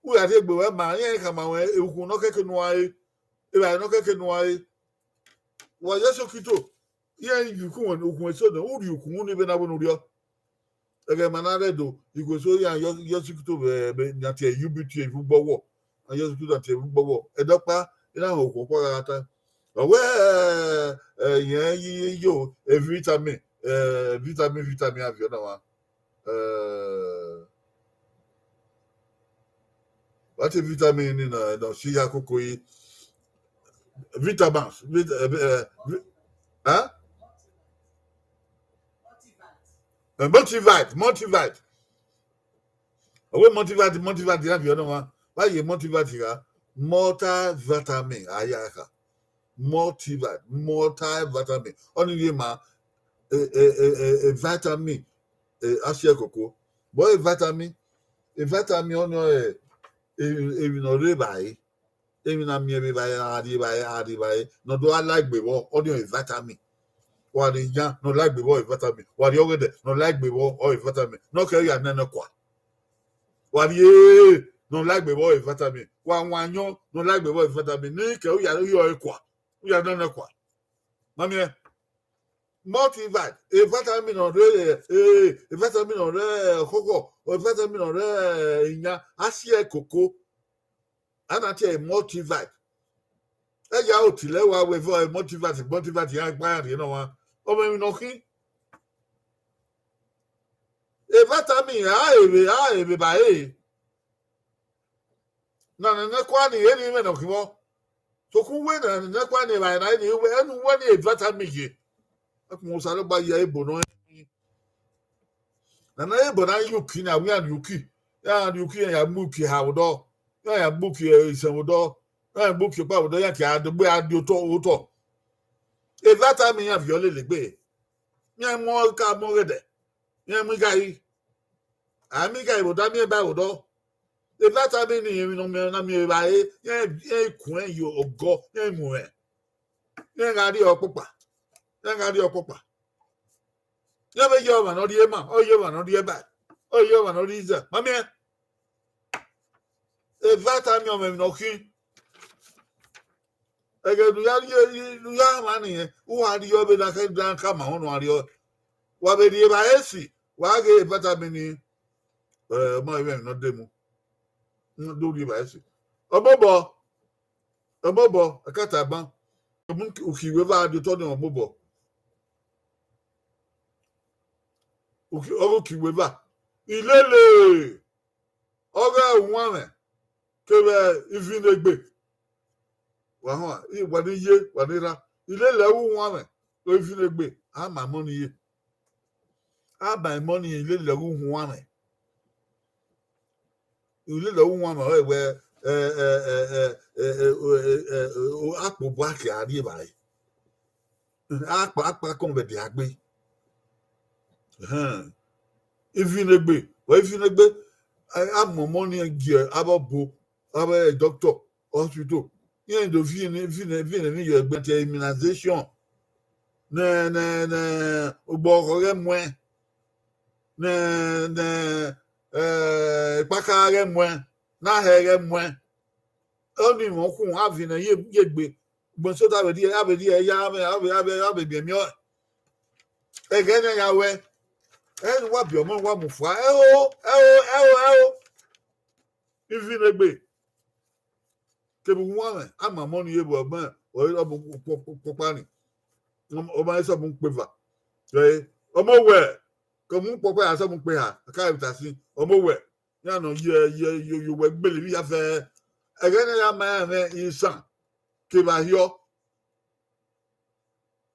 U ya rhie egbe wẹ ma, iran khama ruẹ ukhunmwu nọ kẹkẹ ne uan re, evbare nọ kẹkẹ ne uan re. Wa ye ẹsokito. Iran rhie ukhunmwu, ukhunmwu eso nẹ, u rhie ukhunmwu ni vbene avbe ne u rriọ. Ẹghẹ ma na rre do, ikhuo eso iran ye, ye ẹsokito vbe, vbe, na tie U B T ivbi ugbọvọ. A ye ẹsokito na tie ivbi ugbọvọ. Ẹdẹ ọkpa, I na họn okhuo ọkpa gha ta. Ọ wẹ, ẹ, ẹ, irẹn yi, yi yo, e vitamin, ẹ, vitamin, vitamin a viọ na wa. Ẹ, what a vitamin ni na, na si ya koko yi. Vitamins, vit-, ẹ, ẹ, vi-, ẹ? Ẹ, multivit, multivit. Ọ wẹ multivit, multivit ya viọ na wa. Wa ye multivit gha, multivitamin, a ya kha. Multivit, multivitamin. Ọni ye ma, e, e, e, e, e vitamin, e, a si ẹre koko. But e vitamin, e vitamin ọni ọre, e, emwi ne ọ rre evbare, emwi ne a miẹn vbe evbare, a rrie evbare, a rrie evbare, ne ọ do gha la egbe vbọ, ọni ọre vitamin. Wa rrie iyan ne ọ la egbe vbọ, e vitamin. Wa rrie ọgẹdẹ ne ọ la egbe vbọ, ọre vitamin. Ne ọ kẹ ya nene kua. Wa rrie ne ọ la egbe vbọ, e vitamin. Wa wan ayọn ne ọ la egbe vbọ, e vitamin. Ne kẹ u ya rhie ọre kua, u ya nene kua. Ma miẹn. Multivit, e vitamin ne ọ rre, eh, e vitamin ne ọ rre, eh, ọkhọkhọ, e vitamin ne ọ rre, eh, iyan, a si ẹre koko. A na tie ẹre multivit. Ẹ ya ro tilẹ wa wẹ vẹ multivit, multivit iran gba iran rhie ne ọmwa. Ọ mwẹ emwi ne ọ khin. E vitamin a re vbe, a re vbe ba ẹre. Na nene kua ni, eni mwẹ ne ọ khin vbọ. Sokpan uwẹ na nene kua ni evbare na, eni uwẹ, eni uwẹ ni e vitamin ye. Ẹkun Osanobua ye ebo nọ. Na na ebo na ye uki na, wẹ iran rhie uki. Iran rhie uki, iran ya mu uki eha vbe odọ. Iran ya mu uki, eh, isẹn vbe odọ. Iran ya mu uki ọkpa vbe odọ, iran ke a dogbe a di otọ, otọ. E vitamin iran viọ lele egbe. Iran mu ọka mu ọghẹdẹ. Iran mu igari. A mu igari vbe odọ, a miẹn ba vbe odọ. E vitamin ni emwi ne ọ miẹn, na miẹn evbare, iran, iran kuẹn ye ọgọ, iran mu ẹn. Iran gha rrie ọkpọkpa. Iran gha rrie ọkpọkpa. Iran vbe ye ọmwa ne ọ rhie ema, ọ ye ọmwa ne ọ rhie ẹba, ọ ye ọmwa ne ọ rhie izẹ. Ma miẹn. E vitamin ọ mwẹ emwi ne ọ khin. Ẹghẹ ne u ya rhie, ne u ya mwa nẹ, u wa rhie ọvbe na kha, na kha ma họn ne u rhie. Wa vbe rhie evbare esi, wa ghe vitamin ni, eh, ọ ma vbe emwi ne ọ de mu. Do rhie evbare esi. Ọ mobọ, ọ mobọ, a ka ta ban. Uki weva a di otọ ni, ọ mobọ. Uki, ọ ghe uki weva. Ilele, ọ ghe uwanmwẹ, kevbe ivinegbe. Wa họn, wa ni ye, wa ni ra. Ilele ẹvbo uwanmwẹ, ivinegbe, a ma emọ ni ye. A ma emọ ni ye, ilele ẹvbo uwanmwẹ. Ilele ẹvbo uwanmwẹ, ọ wẹ, eh, eh, akpobọ a ke a rhie evbare. Akpa, akpa kọn vbe dia gbe. Ẹhẹn. Ivinegbe, ọ ivinegbe, a, a mọmọ ni gie avbe ọbo, avbe doctor, hospital. Iran do viẹ ni, viẹ ni, viẹ ni yọ egbe te immunization. Ne, ne, ne, ugbọghọ ghẹ muẹn. Ne, ne, eh, ekpaka ghẹ muẹn. Ne ahẹ ghẹ muẹn. Ọnii mwẹ ọkhunmwu, a viẹ ne ye, ye egbe. Ugbẹn sota vbe rhie, a vbe rhie ya, a vbe, a vbe, a vbe, a vbe miẹn miẹn ọe. Ẹghẹ ne a ya wẹ, ẹ ne uwa biẹ ọmọ, uwa mu fua, ẹho, ẹho, ẹho, ẹho. Ivinegbe. Kevbe uwanmwẹ, a ma emọ ni ye vbe ọgbẹn, ọ, ọ mu kpọkpa ni. Ọ ma sẹ mu kpeva. Ẹ, ọmọ wẹ, ke mu kpọkpa ya sẹ mu kpe ha, a ka vbe ta sin, ọmọ wẹ. Iran nọ ye, ye, ye, ye owẹ gbele vbe ya fẹ. Ẹghẹ ne a ya ma ẹmwẹ isan kevbe ahiọ,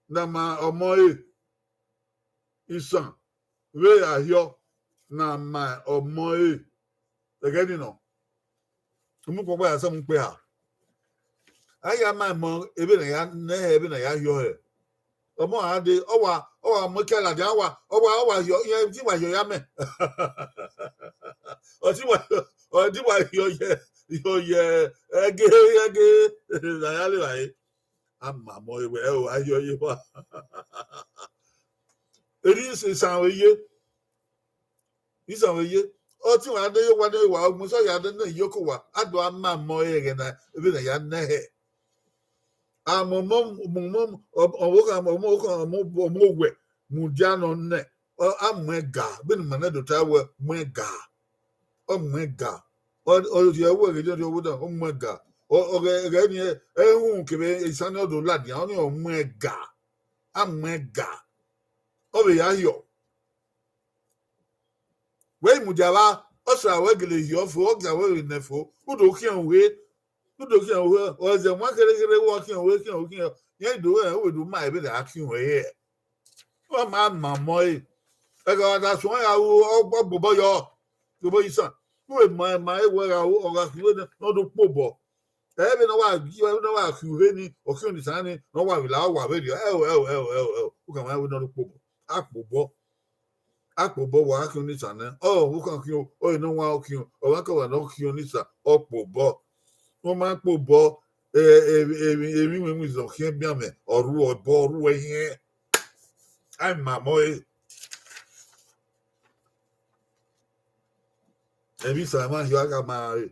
ne a ma ọmọ ẹre, isan vbe ahiọ, ne a ma ọmọ ẹre. Ẹghẹ ni nọ, mu kpọkpa ya sẹ mu kpe ha. A ya ma emọ, ebe ne a ya nẹ hẹ, ebe ne a ya hiọ hẹ. Ọmọ a dee, ọ wa, ọ wa mu ẹkẹ ladian, ọ wa, ọ wa, ọ wa hiọ, irẹn ti wa hiọ ya mẹ. Ọ ti wa, ọ ti wa hiọ yẹ, hiọ yẹ, ẹgẹ, ẹgẹ, ne a ya le vbare. A ma mọ ẹre wẹ, ẹ o, a hiọ ye wa. Eri isan vbe ye, isan vbe ye. Ọ ti wa de ye wa de wa, ogbẹn sọ ya de ne iyoko wa, a do a ma mọ ẹre ẹghẹ na, ebe ne a ya nẹ hẹ. Amọmọ, ọmọ, ọmọ, ọmọ, ọmọ, ọmọ, ọmọ, ọmọ wẹ, mudia nọ nẹ, ọ, a mu ẹn ga, bene ima nẹ do ta wẹ, mu ẹn ga. Ọ mu ẹn ga. Ọ, ọ, ọ, ọ, ọ, ọ, ọ, ọ mu ẹn ga. Ọ, ọ, ghẹ, ghẹ ni, ẹ, ẹ, uhunmwu kevbe isan ni ọ do ladian, ọnii ọ mu ẹn ga. A mu ẹn ga. Ọ vbe ya hiọ. Wẹ i mudia vba, ọ sẹ ra wẹ gele hiọ fo, ọ gia wẹ vbe nẹ fo, u do khian uhe, u do khian uhe, ọ zẹ wan kherhe kherhe, wẹ ọ khian uhe, khian uhe, khian uhe, irẹn do rẹn, u vbe do ma ebe ne a khian uhe hẹ. Ọ ma ma mọ ẹre. Ẹghẹ ọ da suẹn ya ru, ọ gbobọ yọ, gbobọ isan. U vbe ma, ma ẹre wẹ gha ru, ọ gha khian uhe nẹ, ne ọ do kpobọ. Ẹ vbe ne ọ wa gie, ne ọ wa khian uhe ni, ọ khian isan ni, ne ọ wa vbe la, ọ wa vbe rriọ. Ẹ o, ẹ o, ẹ o, ẹ o, ẹ o. U khama ẹre wẹ ne ọ do kpobọ. A kpobọ. A kpobọ, wa khian isan nẹ. Ọ, u khama khian, ọ, ne ọ wa khian, ọ wa ka wa ne ọ khian isan, ọ kpobọ. Ọ ma kpobọ, ẹ, ẹ, ẹ, emwi winwin zọ khian bian mwẹ, ọ ru ọbọ, ọ ru ẹhiẹn. A ma mọ ẹre. Emwi isan mwa hiọ a gha ma re.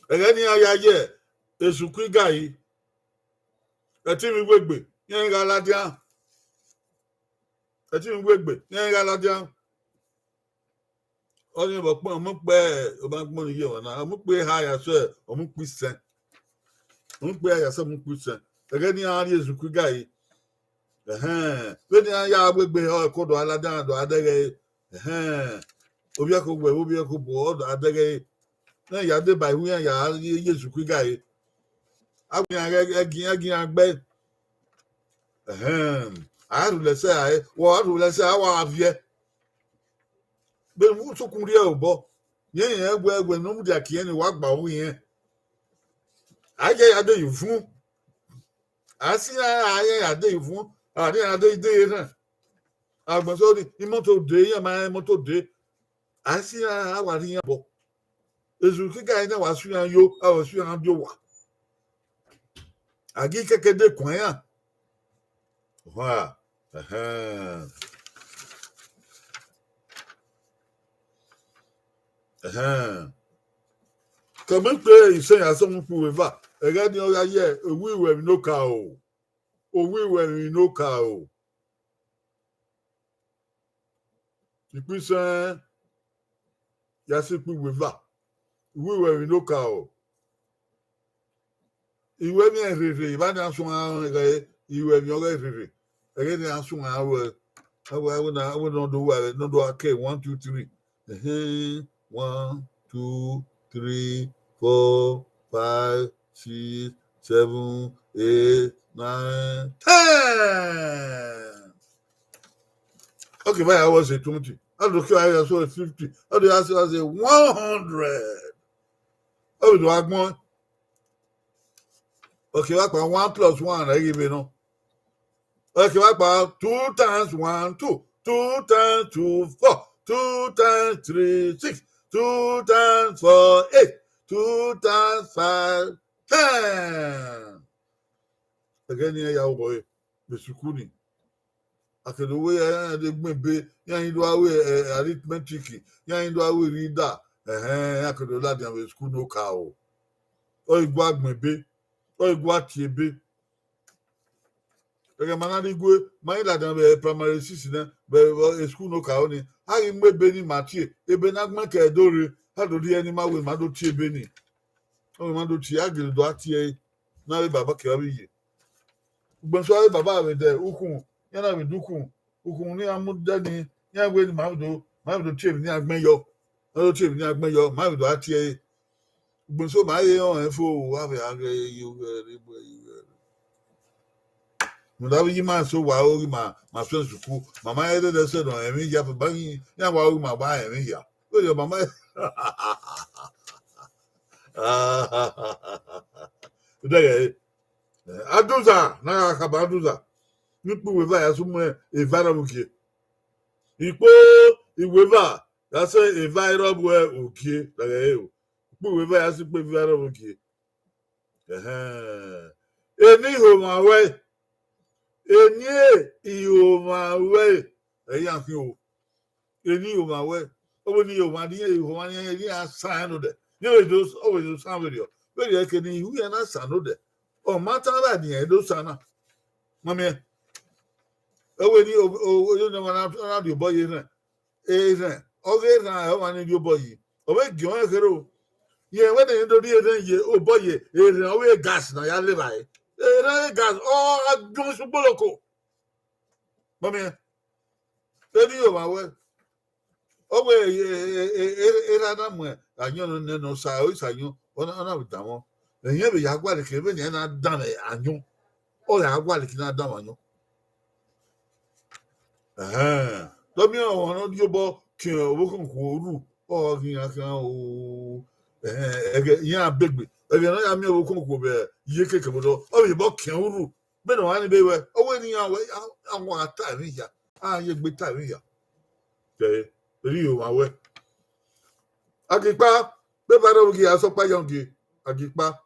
Ẹghẹ ne iran ya ye Esuku Igai, ẹtin mwẹ iwegbe, iran gha ladian. Ẹtin mwẹ iwegbe, iran gha ladian. Ọnii vbe ọkpẹn, ọmọ ukpe, ọ ma gbọnọ iye ọmwa na, ọmọ ukpe eha ya sẹ ọmọ ukpe isẹn. Ọmọ ukpe eha ya sẹ ọmọ ukpe isẹn. Ẹghẹ ne iran rrie Esuku Igai, ẹhẹn, vbene iran ya wegbe, ọ ẹko do a ladian, do a dẹghe ẹre. Ẹhẹn, ovbi ẹko wẹ, ovbi ẹko bu, ọ do a dẹghe ẹre. Iran ya deba iwu iran ya ye Esuku Igai. A wẹ iran ghẹ, ẹgi iran, ẹgi iran gbe. Ẹhẹn, a rhulẹ sẹ a, wa rhulẹ sẹ a, wa viẹ. Vbene usokun rhie obọ, rẹn rẹn wẹ, wẹ ne ọ mudia kie ne wa gba ru irẹn. A ye ya de ye ufun. A si iran, a ye ya de ye ufun, a rhie iran de de erhẹn. Agbọn sọ ni, imoto de, iran ma imoto de. A si iran, a wa rhie iran obọ. Esuku Igai na wa su iran yo, a wa su iran bio owa. A ghi keke de kuan iran. Oha, ẹhẹn. Ẹhẹn. Kẹmẹ ikpe isẹn ya sẹ ọmọ ukpe uweva, ẹghẹ ni ọ gha ye owu iwẹ emwi ne okaro. Owu iwẹ emwi ne okaro. Ikpe isẹn ya sẹ ikpe uweva, owu iwẹ emwi ne okaro. Iwẹ emwi rherhe, evba ne a suẹn ghe iwẹ emwi ọghe rherhe. Ẹghẹ ne a suẹn ruẹ, a wẹ, a wẹ na, a wẹ ne ọ do wa, ne ọ do wa ke one, two, three. Ẹhẹn, one, two, three, four, five, six, seven, eight, nine, ten. Okay, fine, I was a twenty. How do I say fifty? How do I say, I say one hundred? How do I go? Okay, what about one plus one? I give you no. Okay, what about two times one, two? Two times two, four. Two times three, six. Two times four, eight. Two times five, ten. Ẹghẹ ne iran ya obọ re vbe sukuru ni. A ke do wẹ iran de gbẹn ebe, iran do a wẹ, eh, arithmetic, iran do a wẹ reader. Ẹhẹn, a ke do ladian vbe sukuru ne okaro. Ọ i gua gbẹn ebe, ọ i gua tie ebe. Ẹghẹ ma na rhie igue, ma i ladian vbe primary six nẹ, vbe, vbe school ne okaro ni, a ghi mu ebe ni ma tie, ebe ne a gbẹn ke ẹre do rre, a do rhie ẹre ne ima wẹ ma do tie ebe ni. Ọ ma do tie, a gele do a tie ẹre, ne avbe baba ke avbe iye. Ugbẹn so avbe baba vbe dẹ ukhunmwu, iran na vbe dẹ ukhunmwu, ukhunmwu ne iran mu dẹ ni, iran wẹ ne ima vbe do, ma vbe do tie emwi ne iran gbẹn yọ, ma do tie emwi ne iran gbẹn yọ, ma vbe do a tie ẹre. Ugbẹn so ma ye ọnrẹn fo, wa vbe a ghẹ ye ughe rre, bu ẹre ughe rre. Rhunmwuda avbe iye ima so wa ro ghi ma, ma suẹn sukuru, ma ma rẹn dẹdẹ sẹ ne ọ rẹn emwi hia, ba ghi, iran wa ro ghi ma ba rẹn emwi hia. Vbene ọ ma ma dẹghẹ, eh, Aduza, na gha khama Aduza, ne ikpe uweva ya sẹ mu eva ẹrọ vbe ugie. Ikpe uweva ya sẹ eva ẹrọ vbe ugie, dẹghẹ ẹre o. Ikpe uweva ya sẹ ikpe eva ẹrọ vbe ugie. Ẹhẹn. Eni ihomwa ruẹ, eni ihomwa ruẹ, ẹ i ya khin o. Eni ihomwa ruẹ, ọ wẹ eni ihomwa, eni ihomwa ni, eni a san nodẹ. Ni vbe do, ọ vbe do san vberriọ. Vberriọ ke ne ihu iran na san nodẹ. Ọ ma tan vbe eni iran do san na. Ma miẹn. Ọ wẹ eni o, o, o, ne ọmwa na, na rhie obọ ye erhẹn. Erhẹn, ọ ghe erhẹn ọmwa ni rhie obọ yi. Ọ vbe giẹn ọnrẹn kherhe o. Rẹn wẹ ne do rhie erhẹn ye obọ ye, erhẹn ọ vbe gas ne a ya le evbare. Erhẹn ọghe gas, ọ gha giẹn sẹ ugboloko. Ma miẹn. Eni ihomwa ruẹ. Ọ wẹ, e, e, e, e, erha na mu ayọn nẹ ne ọ sa, ọ sa ayọn, ọ na, ọ na vbe danmwẹ. Ẹyẹn vbe ya gualọ ke vbene iran na danmwẹ ayọn, ọ ya gualọ ke na danmwẹ ayọn. Ẹhẹn. Dọmiẹn ọmwa ne ọ rhie obọ khian ọvbokhan okhuo ru, ọ ghi iran khian o. Ẹhẹn, ẹghẹ iran begbe, ẹghẹ ne ọ ya miẹn ọvbokhan okhuo vbe iyeke kevbe odọ, ọ vbe obọ khian ru. Vbene ọ gha ni be ruẹ, ọ wẹ ne iran wẹ, a, a wa ta emwi hia, a ye egbe ta emwi hia. Kẹ, eri ihomwa ruẹ. Agikpa, kpe eva ẹrọ vbe ugie ya sẹ ọkpa yan ogie. Agikpa.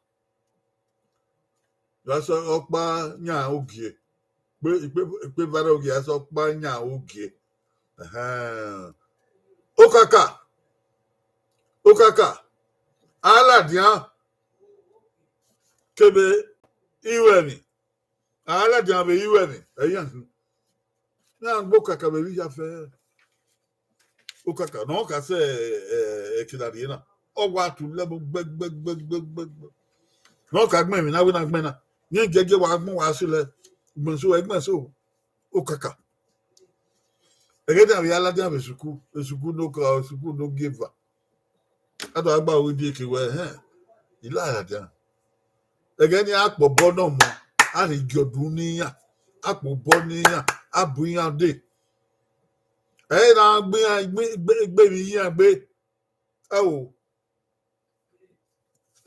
Ya sẹ ọkpa yan ogie. Kpe, kpe, kpe eva ẹrọ vbe ugie ya sẹ ọkpa yan ogie. Ẹhẹn. Okaka. Okaka. A ladian. kevbe iruẹmwi. A ladian vbe iruẹmwi, ẹyan. Na gbe okaka vbe vbe iya fẹ. Okaka, ne ọ ka sẹ, eh, eh, ekena rrie na. Ọ wa tu lẹ vbe gbẹgbẹgbẹgbẹgbẹ. Ne ọ ka gbẹn emwi na, wẹ na gbẹn na. Rẹn giẹgiẹ wa gbẹn, wa si lẹ. Gbẹn so, ẹgbẹn so. Okaka. Ẹghẹ ne a vbe ya ladian vbe sukuu, sukuu ne okara, sukuu ne ogieva. A do gha gba ru ibieke wẹẹ, ẹhẹn, I la ladian. Ẹghẹ ne a kpọ obọ ne ọmọ, a rhie igiọdu ne iran, a kpọ obọ ne iran, a bu iran dee. Ẹ i na gbe iran, gbe, gbe, gbe emwi iran gbe. Ẹo,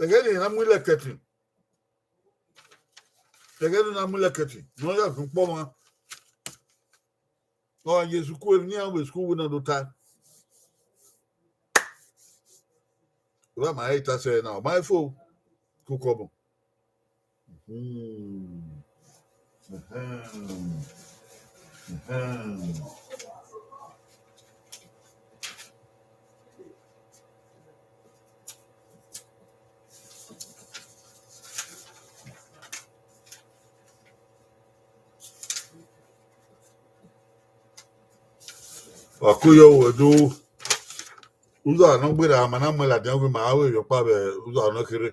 ẹghẹ ne a na mu ilẹkẹtin, ẹghẹ ne a na mu ilẹkẹtin, ne ọ ya zun kpọ ọmwa. Ọ ye sukuu, emwi ne iran vbe sukuu wẹ na do ta. Wa ma i ta sẹ na, ọ ma i fo, koko ọmọ. Mhm. Mhm. Mhm. Wa ku yọ wẹ do, uzọ ne ọ gberra, ma na mu ladian wẹ ma vbe yọ ọkpa vbe uzọ ne ọ kherhe.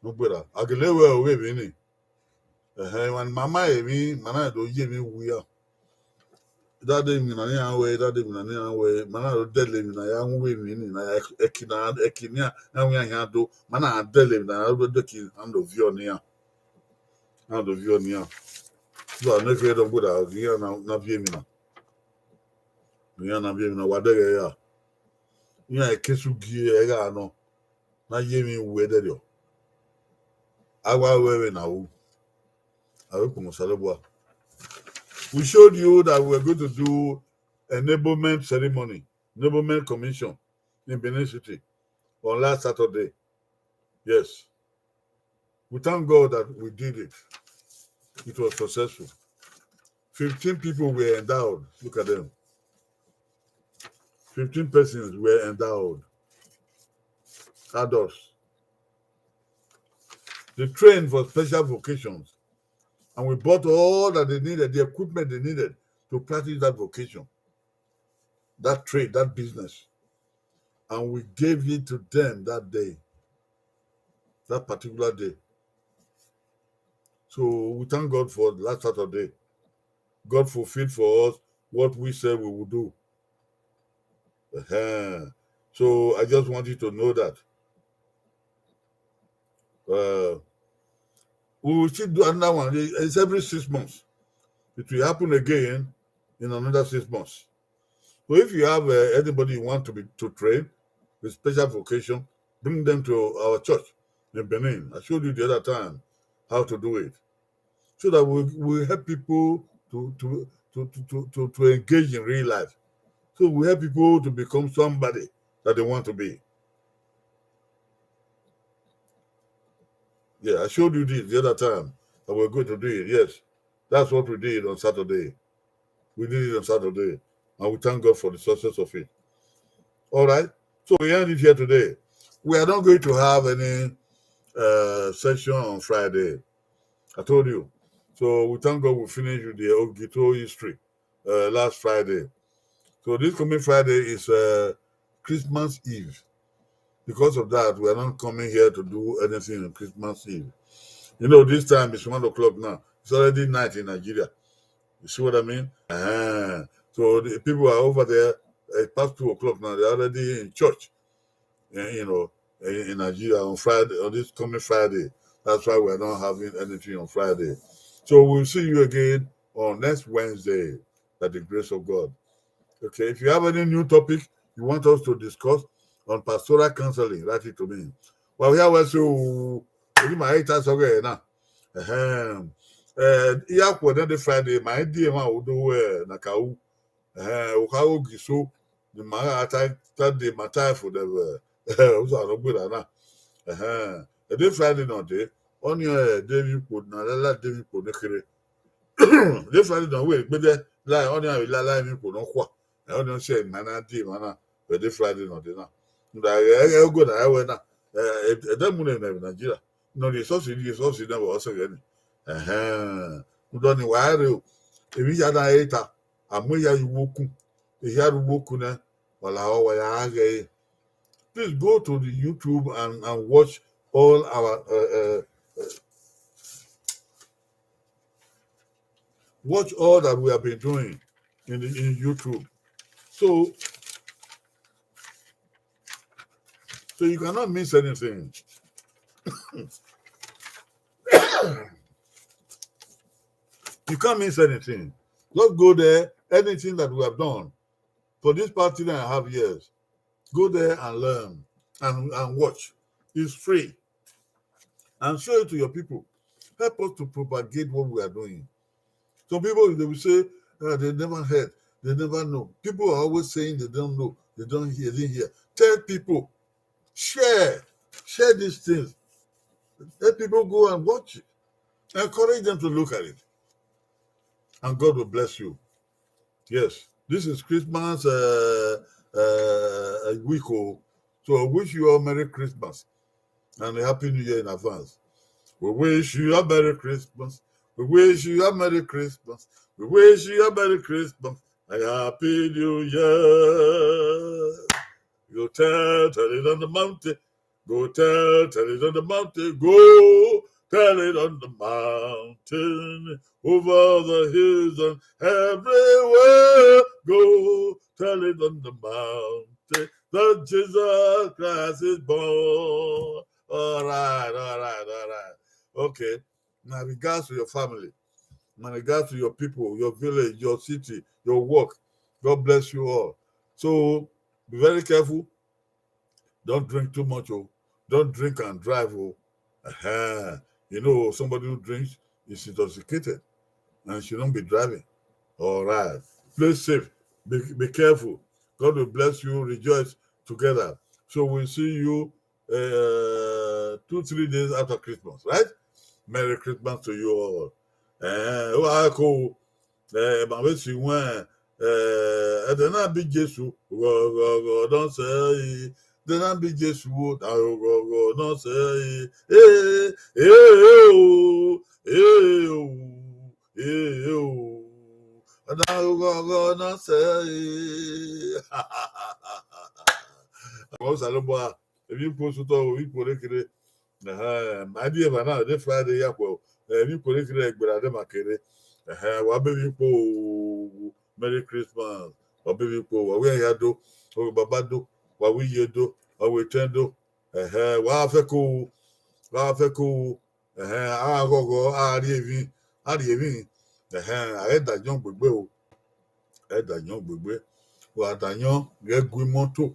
Ne ọ gberra, a gele wẹ ọghe emwi ni. Ẹhẹn, emwa ni ma ma emwi, ma na do ye emwi wu iran. Dade emwi na ne iran wẹ, dade emwi na ne iran wẹ, ma na do dẹle emwi na ya wu emwi ni na ya ẹki na, ẹki ne iran, iran wian hian do, ma na dẹle emwi na ya do ẹki na do viọ ne iran. Na do viọ ne iran. So, a neke dọ gberra ghe iran na, na viọ emwi na. Iran na viọ emwi na, wa dẹghẹ ra. Iran ekesu gie ẹgha nọ, na ye emwi wu ẹdẹrriọ. A wa ru ẹmwẹ na ru. A vbe kpọnmwẹ Osanobua. We showed you that we were going to do enablement ceremony, enablement commission in Benin City on last Saturday. Yes. We thank God that we did it. It was successful. Fifteen people were endowed. Look at them. Fifteen persons were endowed. Adults. They trained for special vocations. And we bought all that they needed, the equipment they needed to practice that vocation, that trade, that business. And we gave it to them that day, that particular day. So we thank God for last Saturday. God fulfilled for us what we said we would do. Uh-huh. So I just want you to know that. Uh, we will still do another one. It's every six months. It will happen again in another six months. So if you have, uh, anybody you want to be, to train with special vocation, bring them to our church in Benin. I showed you the other time how to do it. So that we, we help people to, to, to, to, to, to, to engage in real life. So we help people to become somebody that they want to be. Yeah, I showed you this the other time that we're going to do it. Yes, that's what we did on Saturday. We did it on Saturday, and we thank God for the success of it. All right. So we end it here today. We are not going to have any, uh, session on Friday. I told you. So we thank God we finished with the Ogito history, uh, last Friday. So this coming Friday is, uh, Christmas Eve. Because of that, we are not coming here to do anything on Christmas Eve. You know, this time it's one o'clock now. It's already night in Nigeria. You see what I mean? Uh-huh. So the people are over there. It's past two o'clock now. They're already in church, eh, you know, in, in Nigeria on Friday, on this coming Friday. That's why we're not having anything on Friday. So we'll see you again on next Wednesday, by the grace of God. Okay, if you have any new topic you want us to discuss on pastoral counseling, write it to me. Well, here we say, oh, my eight hours okay now. Ahem. Eh, ya kwo na the Friday, my dear man, we do, eh, na ka u. Eh, u ka u gi so, the man, I ta, ta the matter for the, eh, u sa no gbe na. Eh, the Friday no dey. Oni, eh, David kwo na, la, la David kwo ne kere. This Friday na we gbede la, oni a la la mi kpo no kwa. Eh, oni se ma na di ma na, but this Friday no dey na. Nda, eh, eh, go na, eh, we na. Eh, eh, eh, dem mu ne na Nigeria. Ne ọ rhie esọsi, rhie esọsi ne vbe ọ sẹ ghẹ ni. Ẹhẹn. Rhunmwuda ọnii wa rre o. Emwi hia na ẹre ta, a mu ehia ye uwu okun. Ehia rre uwu okun nẹ, wa lahọ, wa ya gha ghe ẹre. Please go to the YouTube and, and watch all our, uh, uh, uh, watch all that we have been doing in the, in YouTube. So, so you cannot miss anything. You can't miss anything. Just go there. Anything that we have done for this past three and a half years, go there and learn and, and watch. It's free. And show it to your people. Help us to propagate what we are doing. Some people, they will say, "Ah, they never heard, they never know." People are always saying they don't know, they don't hear, they didn't hear. Tell people, share, share these things. Let people go and watch it. Encourage them to look at it. And God will bless you. Yes, this is Christmas, uh, uh, week, oh. So I wish you all Merry Christmas and a Happy New Year in advance. We wish you a Merry Christmas. We wish you a Merry Christmas. We wish you a Merry Christmas and a Happy New Year. Go tell, tell it on the mountain. Go tell, tell it on the mountain. Go tell it on the mountain. Over the hills and everywhere. Go tell it on the mountain that Jesus Christ is born. All right, all right, all right. Okay. My regards to your family. My regards to your people, your village, your city, your work. God bless you all. So be very careful. Don't drink too much, oh. Don't drink and drive, oh. Uh-huh. You know, somebody who drinks is intoxicated and should not be driving. All right. Play safe. Be, be careful. God will bless you. Rejoice together. So we'll see you, uh, two, three days after Christmas, right? Merry Christmas to you all. Eh, wa ko, eh, ma vbe si wẹn, eh, ẹdẹ na bi Jesu, ghọghọghọ nọ sẹ ẹre. Ẹdẹ na bi Jesu, o, da ghọghọghọ nọ sẹ ẹre. Eh, eh, o, eh, o, eh, o. Da ghọghọghọ nọ sẹ ẹre. Osanobua, emwi kpo sotọ, emwi kpo rekere. Ẹhẹn, ma die eva na, de Friday ya khuẹ, emwi kpo rekere, egberra de ma kere. Ẹhẹn, wa be emwi kpo, Merry Christmas. Wa be emwi kpo, wa wi hia do, wa wi baba do, wa wi iye do, wa wi etẹn do. Ẹhẹn, wa fẹ ko, wa fẹ ko. Ẹhẹn, a ghọghọ, a rhie emwi, a rhie emwi. Ẹhẹn, a ghẹ da ayọn gbegbe o. Ẹ da ayọn gbegbe. Wa da ayọn ghẹ gu imọto.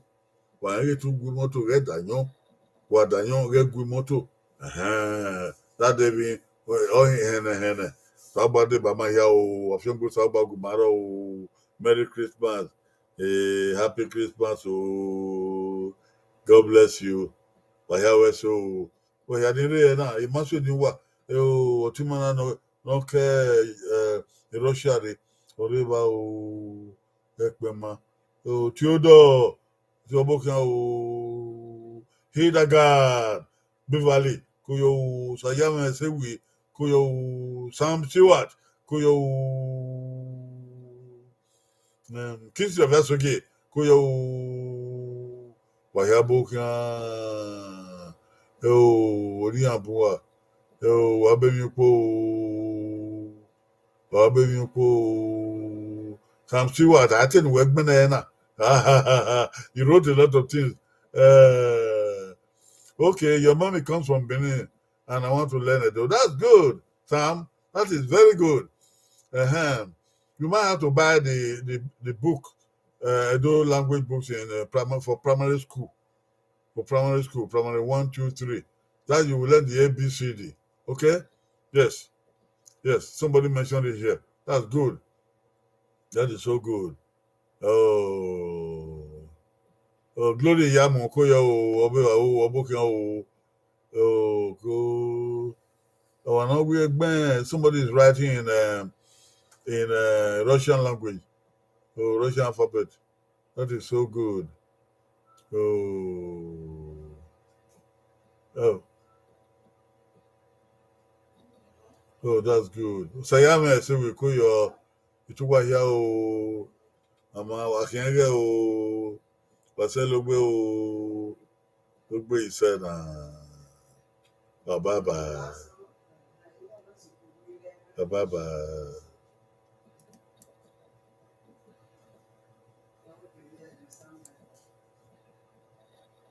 Wa rẹn ghe te u gu imọto ghẹ da ayọn. Wa da ayọn ghẹ gu imọto. Ẹhẹn, da de emwi, ọ hẹnẹ hẹnẹ. Osanobua deba ma hia o, wa fiangbe Osanobua gu ima rrọọ o. Merry Christmas. Eh, Happy Christmas o. God bless you. Wa hia wẹ so o. Wẹ hia ni rre ẹre na, emwa so ni wa, eh, o, ọtẹn ima na nọ, nọ ke, eh, Russia rre, ọ rre evba o, ẹkpẹn ma. O, Theodore, Theodore ọbokhian o, Hildegard, Beverly, ko yo u, Sayamẹ Sewi, ko yo u, Sam Stewart, ko yo u, Em, Kingsley Ọviasogie, ko yo u, wa hia bọ khian. Eo, Oriyan bua. Eo, wa be emwi kpo o. Wa be emwi kpo o. Sam Stewart, a te ne uwẹ gbẹnnẹ na. You wrote a lot of things. Uh, okay, your mommy comes from Benin, and I want to learn Edo. That's good, Sam. That is very good. Uh-huh. You might have to buy the, the, the book, uh, Edo language books in, uh, primary, for primary school. For primary school, primary one, two, three. That you will learn the A B C D. Okay? Yes. Yes. Somebody mentioned it here. That's good. That is so good. Oh. Oh, Glory Yamu, ko yo u, ọbe wa u, ọbokhian o. Oh, ko. Oh, I know we again. Somebody is writing in, um, in, uh, Russian language. Oh, Russian alphabet. That is so good. Oh. Oh. Oh, that's good. Sẹ ya mwẹ ẹse vbe ko yọ, ituwa hia o, a ma wa khian ghẹ o, wa sẹ logbe o, logbe isẹ na. Bye bye. Bye bye.